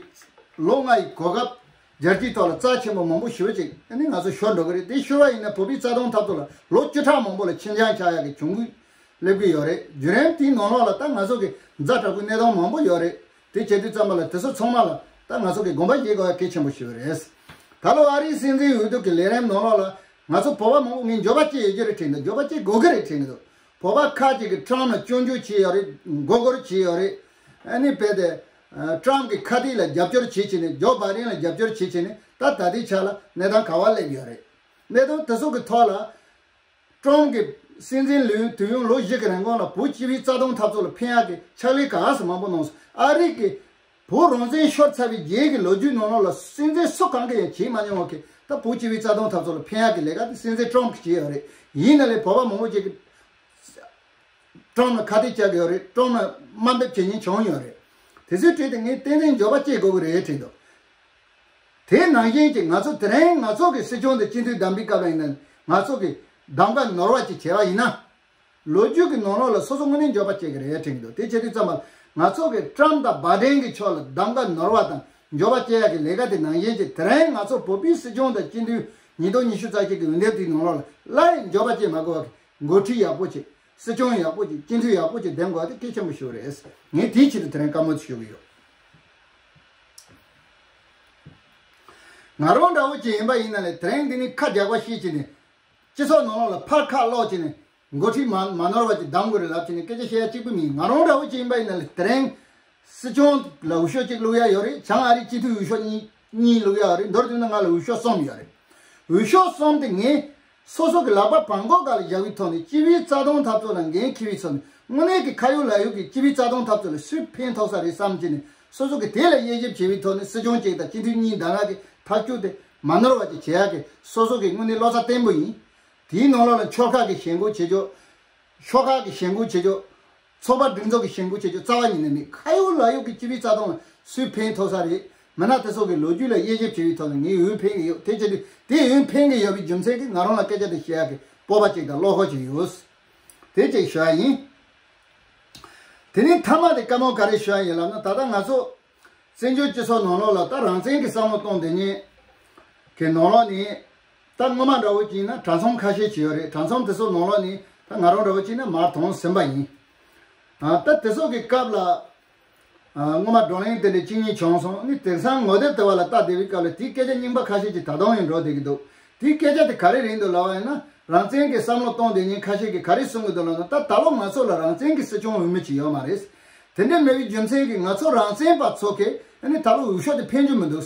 ལོ་ལྔ་ཡི་གོ་སྐབས་རྒྱལ་སྤྱིའི་ཐོག་ལ་རྩ་ཆེན་པོ་མང་པོ་ཞེ་པོ་ཅིག་ཨ་ནི་ང་ཚོ་ཤོར་འགྲོ་གི་རེད། དེ་ཤོར་བ་ཡིན་ན། བོད་པའི་རྩ་དོན་འཐབ་རྩོད་ལ་ལོ་བཅུ་ཕྲག་མང་པོ་ལ་ཁྱིམ་རྐྱང་ཆགས་ཡག་གི་གྱོང་གུད་སླེབས་ཀྱི་ཡོད་རེད། བརྒྱུད་རིམ་དེའི་ནང་ལོགས་ལ་ད་ང་ཚོ་གི་ཛ་དྲག་པོའི་གནས་སྟངས་མང་པོ་ཡོད་རེད། དེ་བྱེད་དུས་ཙམ་པ་ལ་དེ་ཚོ་ཚང་མ་ལ་ད་ང་ཚོ་གི་དགོངས་པ་བཞེས་དགོས་ཡ་གལ་ཆེན་པོ་ཞིག་རེད། ད་ལོ་ཨ་རིའི་སྲིད་འཛིན་འོས་བསྡུ་གི་ལས་རིམ་ནང་ལོགས་ལ་ང་ཚོ་བོད་པ་མང་པོ་ངས་འགྱོད་པ་སྐྱེ་ཡོད་ཀྱི་རེད་དྲན་འདུག་འགྱོད་པ་སྐྱེ་དགོས་ཀྱི་རེད་དྲན་གྱི་འདུག་བོད་པ་ཁག་ཅིག་གིས་ཀྲམ་ལ་སྐྱོན་བརྗོད་བྱས་ཡོད་རེད། མགོ་སྐོར་བྱས་ཡོད་རེད། ཨ་ནི་རྦད་དེ། ཨ། ཀྲམ་གྱི་ཁ་གཏད་ལ་རྒྱབ་སྐྱོར་བྱེད་བྱས་ནས། ཇོ་བྷའི་ཌེན་ལ་རྒྱབ་སྐྱོར་བྱེད་བྱས་ནས། ད་ད་ལྟའི་ཆ་ལ་གནས་སྟངས་ག་པར་སླེབས་ཡོད་རེད། གནད་དོན་དེ་ཚོ་གི་ཐོག་ལ། ཀྲམ་གྱིས་སྲིད་འཛིན་ལོའི་དུས་ཡུན་ལོ་བཞི་གི་རིང་གོང་ལ་བོད་སྤྱི་པའི་རྩ་དོན་འཐབ་རྩོད་ལ་ཕན་ཡག་གི་ཕྱག་ལས་ག་ཚོད་མང་པོ་གནང་སོང་། ཨ་རི་གིས་བོད་རང་བཙན་ཤོར་ཚར་བའི་རྗེས་ཀྱི་ལོ་རྒྱུས་ནང་ལོགས་ལ་སྲིད་འཛིན་སུ་གང་གིས་ཡང་བྱེད་མ་མྱོང་བ་གི། ད་བོད་སྤྱི་པའི་རྩ་དོན་འཐབ་རྩོད་ལ་ཕན་ཡག་གི་ལས་ཀ་དེ་སྲིད་འཛིན་ཀྲམ་གྱིས་བྱས་ཡོད་རེད། ཡིན་ན་ལས་བོད་པ་མང་པོ་ཅིག་གིས་ཀྲམ་ལ་ཁ་གཏད་བཅག་གི་ཡོད་རེད། ཀྲམ་ལ་དམའ་འབེབས་བྱེད་མཁན་བྱུང་ཡོད་རེད། དེ་ཚོའི་གྲས་དེ་ངས་ཏན་ཏན་འགྱོད་པ་སྐྱེ་དགོས་ཀྱི་རེད་དྲན་འདུག་དེ་ནང་བཞིན་གྱི་ང་ཚོ་དེ་རིང་ང་ཚོ་གི་སྲིད་སྐྱོང་དང་སྤྱི་འཐུས་བདམས་པའི་སྐབས་ལ་ཡིན་ན། ང་ཚོ་གི་གདམ་ག་ནོར་བ་ཅིག་བྱས་པ་ཡིན་ན། ལོ་རྒྱུས་ཀྱི་ནང་ལོགས་ལ་སོ་སོ་དངོས་གནས་འགྱོད་པ་སྐྱེ་གི་རེད་དྲན་གྱི་འདུག་དེ་བྱེད་དུས་ཙམ་པ་ང་ཚོ་གི་ཀྲམ་དང་བྷའི་ཌེན་གྱི་ཕྱོགས་ལ་གདམ་ག་ནོར་བ་དང་འགྱོད་པ་སྐྱེ་ཡག་གི་ལས་ཀ་དེ་ནང་བཞིན་གྱི། དེ་རིང་ང་ཚོ་བོད་པའི་སྲིད་སྐྱོང་དང་སྤྱི་འཐུས་ཉིས་སྟོང་ཉི་ཤུ་རྩ་གཅིག་གི་འོས་འདེམས་དེའི་ནང་ལོགས་ལ་སླར་ཡང་འགྱོད་པ་སྐྱེ་མ་དགོས་པ་གི་འགོ་ཁྲིད་ཡག་པོ་ཅིག་སྲིད་སྐྱོང་ཡག་པོ་ཅིག་སྤྱི་འཐུས་ཡག་པོ་ཅིག་འདེམས་དགོས་པ་དེ་གལ་ཆེན་པོ་ཞིག་རེད། ངས་དེའི་ཆེད་དུ་དེ་རིང་བཀའ་མོལ་ཞུ་གི་ཡོད། ང་རང་འདྲ་བོ་ཅིག་ཡིན་པ་ཡིན་ན་ལས། དེ་རིང་འདི་ནས་ཁ་རྒྱག་པ་ཤེས་བྱས་ནས། སྤྱི་ཚོགས་ནང་ལོགས་ལ་ཕར་ཁ་སློག་བྱས་ནས། འགོ་ཁྲིད་མ་མ་ནོར་བ་ཅིག་གདམ་དགོས་རེད་ལབ་བྱས་ནས་སྐད་ཆ་བཤད་ཡ་གཅིག་པུ་མིན། ང་རང་འདྲ་བོ་ཅིག་ཡིན་པ་ཡིན་ན་ལས། དེ་རིང་སྲིད་སྐྱོང་ལ་འོས་ཤོག་གཅིག་བླུག་ཡ་ཡོད་རེད། བྱང་ཨ་རིའི་སྤྱི་འཐུས་འོས་ཤོག་གཉིས་གཉིས་བླུག་ཡ་ཡོད་རེད། མདོར་བསྡུས་ན་ང་ལ་འོས་ཤོག་གསུམ་ཡོད་རེད། འོས་ཤོག་གསུམ་དེ་ངས་སོ་སོ་གི་ལག་པ་བྲང་ཁོག་སྒང་ལ་བཞག་པའི་ཐོག་ནས། སྤྱི་པའི་རྩ་དོན་འཐབ་རྩོད་ལ་འགན་འཁྱེར་བའི་ཐོག་ནས། དངོས་གནས་ཀྱི་ཁ་ཡོད་ལག་ཡོད་ཀྱི་སྤྱི་པའི་རྩ་དོན་འཐབ་རྩོད་ལ་སུས་ཕན་ཐོགས་ས་རེད་བསམ་བྱས་ནས། སོ་སོ་གི་དེ་ལ་དབྱེ་ཞིབ་བྱས་པའི་ཐོག་ནས་སྲིད་སྐྱོང་གཅིག་དང་སྤྱི་འཐུས་གཉིས་གདམ་ཡག་གི་ཐག་གཅོད་དེ་མ་ནོར་བ་ཅིག་བྱེད་ཡག་གི་སོ་སོ་གི་དངོས་གནས་བློ་རྩ་བརྟན་པོ་ཡིན། དེའི་ནང་ལོགས་ལ་ཕྱོགས་ཁག་གི་ཞེན་ཁོག་བྱེད་ཆོག་ཕྱོགས་ཁག་གི་ཞེན་ཁོག་བྱེད་ཆོག་ཚོགས་པ་སྒྲིག་འཛུགས་ཀྱི་ཞེན་ཁོག་བྱེད་ཆོག་རྩ་བ་ཉིད་ནས་མེད། ཁ་ཡོད་ལག་ཡོད་ཀྱི་སྤྱི་པའི་རྩ་དོན་ལ་སུས་ཕན་ཐོགས་ས་རེད། མི་སྣ་དེ་ཚོ་གི་ལོ་རྒྱུས་ལ་དབྱེ་ཞིབ་བྱེད་པའི་ཐོག་ནས་ངས་འོས་འཕེན་གྱི་ཡོད། དེ་བྱས་དུས་དེ་འོས་འཕེན་གྱི་ཡོད་པའི་རྒྱུ་མཚན་གྱིས་ང་རང་ལ་སྐད་ཆ་དེ་བཤད་ཡག་གི་སྤོབས་པ་ཅིག་དང་བློ་ཁོག་ཅིག་ཡོད། དེ་ཅིག་ཞུ་ཡ་ཡིན། དེ་ནས་མཐའ་མ་དེ་བཀའ་མོལ་ག་རེ་ཞུ་ཡ་ཡིན་ལབ་ན། ད་ལྟ་ང་ཚོ་བཙན་བྱོལ་སྤྱི་ཚོགས་ནང་ལོགས་ལ་ད་རང་བཙན་གྱི་བསམ་བློ་གཏོང་བསྡད་མཁན་གྱི་ནང་ལོགས་ནས། ད་སྔོན་མ་འདྲ་བོ་བྱས་ན་གྲྭ་ཚང་ཁ་ཤས་ཅིག་ཡོད་རེད། གྲྭ་ཚང་དེ་ཚོ་ནང་ལོགས་ནས་ད་ང་རང་འདྲ་བོ་བྱས་ན་མར་ཐོན་ཟིན་པ་ཡིན། ཨ། ད་དེ་ཚོ་གི་སྐབས་ལ། ཨ། སྔོན་མ་བགྲོ་གླེང་དེ་འདྲ་གཅིག་གཉིས་བྱུང་སོང་། ནི་དེང་སང་ངོ་དེབ་དེ་བ་ལ་ལྟ་བསྡད་པའི་སྐབས་ལ་དེའི་སྐད་ཆ་རྙིང་པ་ཁ་ཤས་ཀྱིས་ད་དུང་ཡང་འགྲོ་བསྡད་ཀྱི་འདུག། དེའི་སྐད་ཆ་དེ་ག་རེ་རེད་འདུག་ལབ་པ་ཡིན་ན། རང་བཙན་གྱི་བསམ་བློ་གཏོང་བསྡད་མཁན་ཁ་ཤས་ཀྱིས་ག་རེ་གསུང་གི་འདུག་ལབ་ན། ད་ད་ལོ་ང་ཚོ་ལ་རང་བཙན་གྱི་སྲིད་སྐྱོང་འོས་མི་ཅིག་ཡོད་མ་རེད། དེ་འདྲ་མེད་པའི་རྒྱུ་མཚན་གྱིས་ང་ཚོ་རང་བཙན་པ་ཚོ་གིས་ཨ་ནི་ད་ལོ་འོས་ཤོག་དེ་འཕེན་རྒྱུ་མི་འདུག།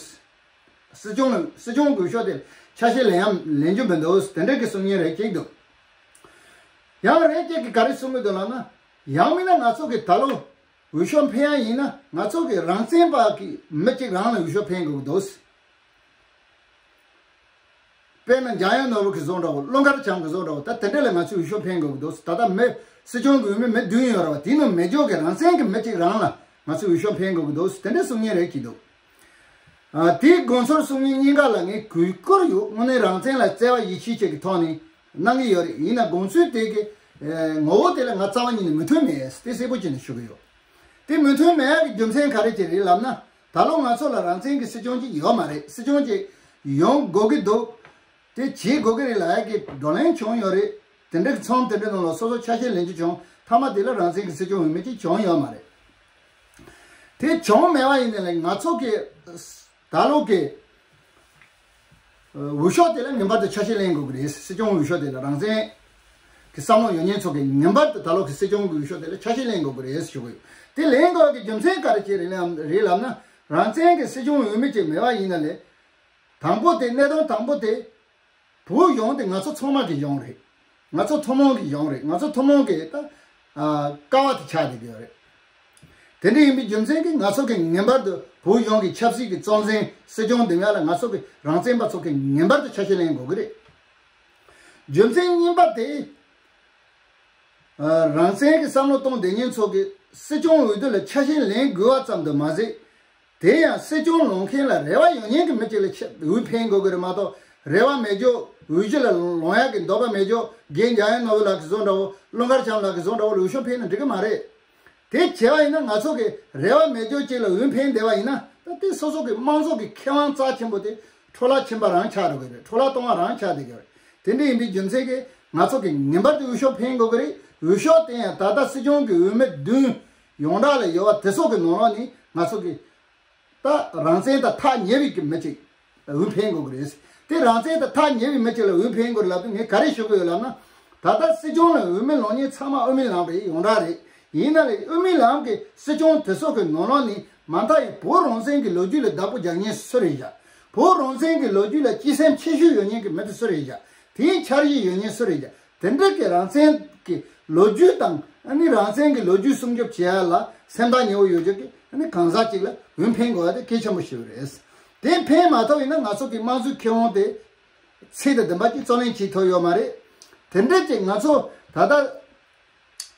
སྲིད་སྐྱོང་ལ་སྲིད་སྐྱོང་གི་འོས་ཤོག་དེ་ཆ་ཤས་ལེན་ཡ་ལེན་རྒྱུ་མི་འདུག། དེ་འདྲ་གི་གསུང་མཁན་རེ་གཅིག་འདུག། ཡང་རེ་གཅིག་གིས་ག་རེ་གསུང་གི་འདུག་ལབ་ན། ཡང་མིན་ན་ང་ཚོ་གིས་ད་ལོ་འོས་ཤོག་འཕེན་ཡ་ཡིན་ན། ང་ཚོ་གི་རང་བཙན་པ་གི་མི་གཅིག་རང་ལ་འོས་ཤོག་འཕེན་དགོས་ཀྱི་འདུག། དཔེར་ན་འཇམ་དབྱངས་ནོར་བུ་གི་བཟོ་འདྲ་བོ། ཀླུ་མཁར་བྱམས་གི་བཟོ་འདྲ་བོ། ད་དེ་འདྲ་ལ་ང་ཚོས་འོས་ཤོག་འཕེན་དགོས་ཀྱི་འདུག། ད་ལྟ་མི་སྲིད་སྐྱོང་གི་འོས་མི་མི་བདུན་ཡོད་རེད་བ། དེའི་ནང་མེ་སྒྱོགས་ཀྱི་རང་བཙན་གྱི་མི་གཅིག་རང་ལ་ང་ཚོས་འོས་ཤོག་འཕེན་དགོས་ཀྱི་འདུག། དེ་འདྲ་གསུང་མཁན་རེ་གཅིག་འདུག། ཨ། དེའི་དགོངས་ཚུལ་གསུང་མཁན་གཉིས་ཀ་ལ་ངས་གུས་བཀུར་ཡོད། དངོས་གནས་རང་བཙན་ལ་བརྩེ་བ་ཡིད་ཆེས་བཅས་ཀྱི་ཐོག་ནས་གནང་གི་ཡོད་རེད། ཡིན་ན་དགོངས་ཚུལ་དེ་གི་ཨེ་ངོ་བོ་དེ་ལ་ང་རྩ་བ་ཉིད་ནས་མོས་མཐུན་མེད། དེ་གསལ་པོ་བྱས་ནས་ཞུ་གི་ཡོད། དེ་མོས་མཐུན་མེད་ཡག་གི་རྒྱུ་མཚན་ག་རེ་ཅིག་རེད་ལབ་ན། ད་ལོ་ང་ཚོ་ལ་རང་བཙན་གྱི་སྲིད་སྐྱོང་ཅིག་ཡོད་མ་རེད། སྲིད་སྐྱོང་ཅིག་ཡོང་དགོས་ཀྱི་འདུག། དེ་བྱེད་དགོས་ཀྱི་རེད་ལབ་ཡག་གི་བགྲོ་གླེང་བྱུང་ཡོད་རེད། དེ་འདྲ་གི་ཚོམས་དེ་འདྲ་ནང་ལ་སོ་སོ་ཆ་ཤས་ལེན་རྒྱུ་བྱུང་། མཐའ་མ་དེ་ལ་རང་བཙན་གྱི་སྲིད་སྐྱོང་འོས་མི་གཅིག་བྱུང་ཡོད་མ་རེད། དེ་བྱུང་མེད་པ་ཡིན་ནའི་ང་ཚོ་གི་ད་ལོ་གི་འོས་ཤོག་དེ་ལ་ངེས་པར་དུ་ཆ་ཤས་ལེན་དགོས་ཀྱི་རེད། སྲིད་སྐྱོང་འོས་ཤོག་དེ་ལ་རང་བཙན་གྱི་བསམ་བློ་ཡོད་མཁན་ཚོ་གིས་ངེས་པར་དུ་ད་ལོ་གི་སྲིད་སྐྱོང་གི་འོས་ཤོག་དེ་ལ་ཆ་ཤས་ལེན་དགོས་ཀྱི་རེད་ཞུ་གི་ཡོད། དེ་ལེན་དགོས་ཀྱི་རྒྱུ་མཚན་ག་རེ་བྱས་རེད་ལབ་རེད་ལབ་ན། རང་བཙན་གྱི་སྲིད་སྐྱོང་འོས་མི་གཅིག་མེད་པ་ཡིན་ན་ལས། དང་པོ་དེ། གནད་དོན་དང་པོ་དེ། བོད་གཞུང་དེ་ང་ཚོ་ཚང་མ་གི་གཞུང་རེད། ང་ཚོ་ཐུན་མོང་གི་གཞུང་རེད། ང་ཚོ་ཐུན་མོང་གི་ད་ཨ་ཀ་བ་དེ་ཆགས་བསྡད་ཀྱི་ཡོད་རེད། དེ་འདྲ་ཡིན་པའི་རྒྱུ་མཚན་གྱིས་ང་ཚོ་གི་ངེས་པར་དུ་བོད་གཞུང་གི་ཆབ་སྲིད་ཀྱི་གཙོ་འཛིན་སྲིད་སྐྱོང་འདེམས་ཡག་ལ་ང་ཚོ་གི་རང་བཙན་པ་ཚོ་གི་ངེས་པར་དུ་ཆ་ཤས་ལེན་དགོས་ཀྱི་རེད། རྒྱུ་མཚན་གཉིས་པ་དེ། ཨ། རང་བཙན་གྱི་བསམ་བློ་གཏོང་བསྡད་མཁན་ཚོ་གིས་སྲིད་སྐྱོང་འོས་བསྡུ་ལ་ཆ་ཤས་ལེན་དགོས་པ་ཙམ་དུ་མ་ཟད། དེ་ཡང་སྲིད་སྐྱོང་ལོངས་མཁན་ལ་རེ་བ་ཡོད་མཁན་གྱི་མི་གཅིག་ལ་ཆ་འོས་འཕེན་དགོས་ཀྱི་རེད་མ་གཏོགས། རེ་བ་མེད་ཅོག་འོས་གཞི་ལ་ལོངས་ཡག་གི་འདོད་པ་མེད་ཅོག་རྒན་འཇམ་དབྱངས་ནོར་བུ་ལགས་ཀྱི་བཟོ་འདྲ་བོ། ཀླུ་མཁར་བྱམས་ལགས་ཀྱི་བཟོ་འདྲ་བོ་ལ་འོས་ཤོག་འཕེན་ན་འགྲིག་གི་མ་རེད། དེ་བྱས་པ་ཡིན་ན་ང་ཚོ་གི་རེ་བ་མེད་ཅོག་གཅིག་ལ་འོས་འཕེན་བསྡད་པ་ཡིན་ན། ད་དེ་སོ་སོ་གི་དམངས་གཙོ་གི་ཁེ་དབང་རྩ་ཆེན་པོ་དེ་འཕྲོ་བརླག་ཕྱིན་པ་རང་ཆགས་འགྲོ་གི་རེད། འཕྲོ་བརླག་གཏོང་བ་རང་ཆགས་བསྡད་ཀྱི་རེད། དེ་འདྲ་ཡིན་པའི་རྒྱུ་མཚན་གྱིས་ང་ཚོ་གི་ངེས་པར་དུ་འོས་ཤོག་འཕེན་དགོས་ཀྱི་རེད། འོས་ཤོག་དེ་ཡང་ད་ལྟ་སྲིད་སྐྱོང་གི་འོས་མི་བདུན་ཡོངས་གྲགས་ལ་ཡོད་པ་དེ་ཚོ་གི་ནང་ལོགས་ནས་ང་ཚོ་གི་ད་རང་བཙན་དང་ཐག་ཉེ་བའི་གི་མི་གཅིག་འོས་འཕེན་དགོས་ཀྱི་རེད། དེ་རང་བཙན་དང་ཐག་ཉེ་བའི་མི་གཅིག་ལ་འོས་འཕེན་དགོས་རེད་ལབ་དུས་ངས་ག་རེ་ཞུ་གི་ཡོད་ལབ་ན། ད་ལྟ་སྲིད་སྐྱོང་ལ་འོས་མི་ལངས་མཁན་ཚང་མ་དབུ་མའི་ལམ་རེད། ཡོངས་གྲགས་རེད། ཡིན་ན་ལས་དབུ་མའི་ལམ་གྱི་སྲིད་སྐྱོང་དེ་ཚོ་གི་ནང་ལོགས་ནས་མ་མཐའ་ཡང་བོད་རང་བཙན་གྱི་ལོ་རྒྱུས་ལ་བདག་པོ་རྒྱག་མཁན་སུ་རེད་བཞག། བོད་རང་བཙན་གྱི་ལོ་རྒྱུས་ལ་གཅེས་སེམས་ཆེ་ཤོས་ཡོད་མཁན་གྱི་མི་དེ་སུ་རེད་བཞག། དེའི་འཆར་གཞི་ཡོད་མཁན་སུ་རེད་བཞག། དེ་འདྲ་གི་རང་བཙན་གྱི་ལོ་རྒྱུས་དང་། ཨ་ནི་རང་བཙན་གྱི་ལོ་རྒྱུས་སྲུང་སྐྱོབ་བྱེད་ཡ་ལ་སེམས་ཐག་ཉེ་བོ་ཡོད་ཅོག་གི། ཨ་ནི་གང་ཟག་ཅིག་ལ་འོས་འཕེན་དགོས་པ་དེ་གལ་ཆེན་པོ་ཞིག་རེད། དེ་འཕེན་མ་ཐུབ་ཡིན་ན་ང་ཚོ་གི་དམངས་གཙོའི་ཁེ་དབང་དེ་ཚད་དང་ལྡན་པ་ཅིག་རྩོད་ལེན་བྱེད་ཐུབ་ཡོད་མ་རེད། དེ་འདྲ་ཅིག་ང་ཚོ་ད་ལྟ་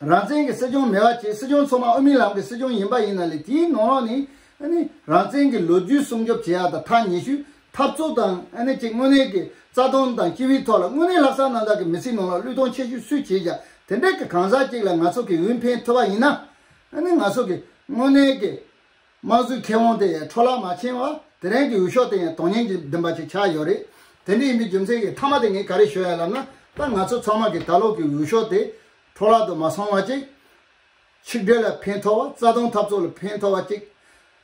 རང་བཙན་གྱི་སྲིད་སྐྱོང་མེད་པ་བྱས། སྲིད་སྐྱོང་ཚང་མ་དབུ་མའི་ལམ་གྱི་སྲིད་སྐྱོང་ཡིན་པ་ཡིན་ན་ལས། དེའི་ནང་ལོགས་ནས་ཨ་ནི་རང་བཙན་གྱི་ལོ་རྒྱུས་སྲུང་སྐྱོབ་བྱེད་ཡ་དང་། ཐག་ཉེ་ཤོས་འཐབ་རྩོད་དང་། ཨ་ནི་ཅིག་དངོས་གནས་ཀྱི་རྩ་དོན་དང་སྤྱི་པའི་ཐོག་ལ་དངོས་གནས་ལྷག་བསམ་རྣམ་དག་གི་མི་ཚེའི་ནང་ལ་བློས་གཏོང་ཆེ་ཤོས་སུས་བྱེད་བཞག། དེ་འདྲ་གི་གང་ཟག་ཅིག་ལ་ང་ཚོ་གིས་འོས་འཕེན་ཐུབ་པ་ཡིན་ན། ཨ་ནི་ང་ཚོ་གི་དངོས་གནས་ཀྱི་དམངས་གཙོའི་ཁེ་དབང་དེ་འཕྲོ་བརླག་མ་ཕྱིན་པ། དེ་རིང་གི་འོས་ཤོག་དེ་ཡང་དོན་སྙིང་ལྡན་པ་ཅིག་ཆགས་ཡོད་རེད། དེ་འདྲ་ཡིན་པའི་རྒྱུ་མཚན་གྱིས་མཐའ་མ་དེ་ངས་ག་རེ་ཞུ་ཡ་ལབ་ན། ད་ང་ཚོ་ཚང་མ་གིས་ད་ལོ་གི་འོས་ཤོག་དེ་འཕྲོ་བརླག་ཏུ་མ་སོང་བ་ཅིག། ཆིག་སྒྲིལ་ལ་ཕན་ཐོགས་པ། རྩ་དོན་འཐབ་རྩོད་ལ་ཕན་ཐོགས་པ་ཅིག།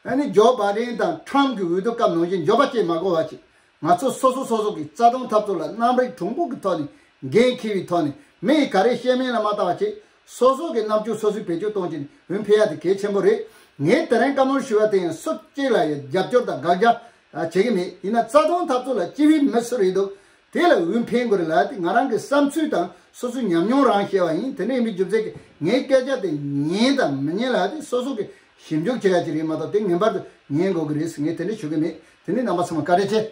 ཨ་ནི་ཇོ་བྷའི་ཌེན་དང་ཁྲམ་གྱི་འོས་བསྡུ་སྐབས་ནང་བཞིན་འགྱོད་པ་སྐྱེ་མ་དགོས་པ་ཅིག། ང་ཚོ་སོ་སོ་སོ་སོ་གི་རྩ་དོན་འཐབ་རྩོད་ལ་རྣམ་རིག་གྲོགས་པོ་གི་ཐོག་ནས། འགན་འཁྱེར་བའི་ཐོག་ནས། མི་ཡིས་ག་རེ་བཤད་མིན་ལ་མ་ལྟ་བ་བྱས། སོ་སོ་གི་རྣམ་དཔྱོད་སོ་སོས་བེད་སྤྱོད་གཏོང་བྱས་ནས་འོས་འཕེན་ཡ་དེ་གལ་ཆེན་པོ་རེད། ངས་དེ་རིང་བཀའ་མོལ་ཞུ་བ་དེ་ཡང་སུ་གཅིག་ལ་ཡང་རྒྱབ་སྐྱོར་དང་དགག་རྒྱག་བྱེད་ཀྱི་མེད། ཡིན་ན་རྩ་དོན་འཐབ་རྩོད་ལ་སྤྱི་པའི་མི་སུ་རེད་འདུག། དེ་ལ་འོས་འཕེན་དགོས་རེད་ལབ་དེ་ང་རང་གི་བསམ་ཚུལ་དང་སོ་སོའི་ཉམས་མྱོང་རང་བཤད་པ་ཡིན། དེ་འདྲ་ཡིན་པའི་རྒྱུ་མཚན་གྱིས་ངའི་སྐད་ཆ་དེ་ཉན་དང་མི་ཉན་ལབ་དེ་སོ་སོ་གི་ཞིབ་འཇུག་བྱེད་ཡ་ཅིག་རེད་མ་གཏོགས། དེ་ངེས་པར་དུ་ཉན་དགོས་ཀྱི་རེད་ཟེར་ངས་དེ་འདྲ་ཞུ་གི་མེད། དེ་ནས་རྣམ་པ་ཚང་མ་བཀའ་དྲིན་ཆེ།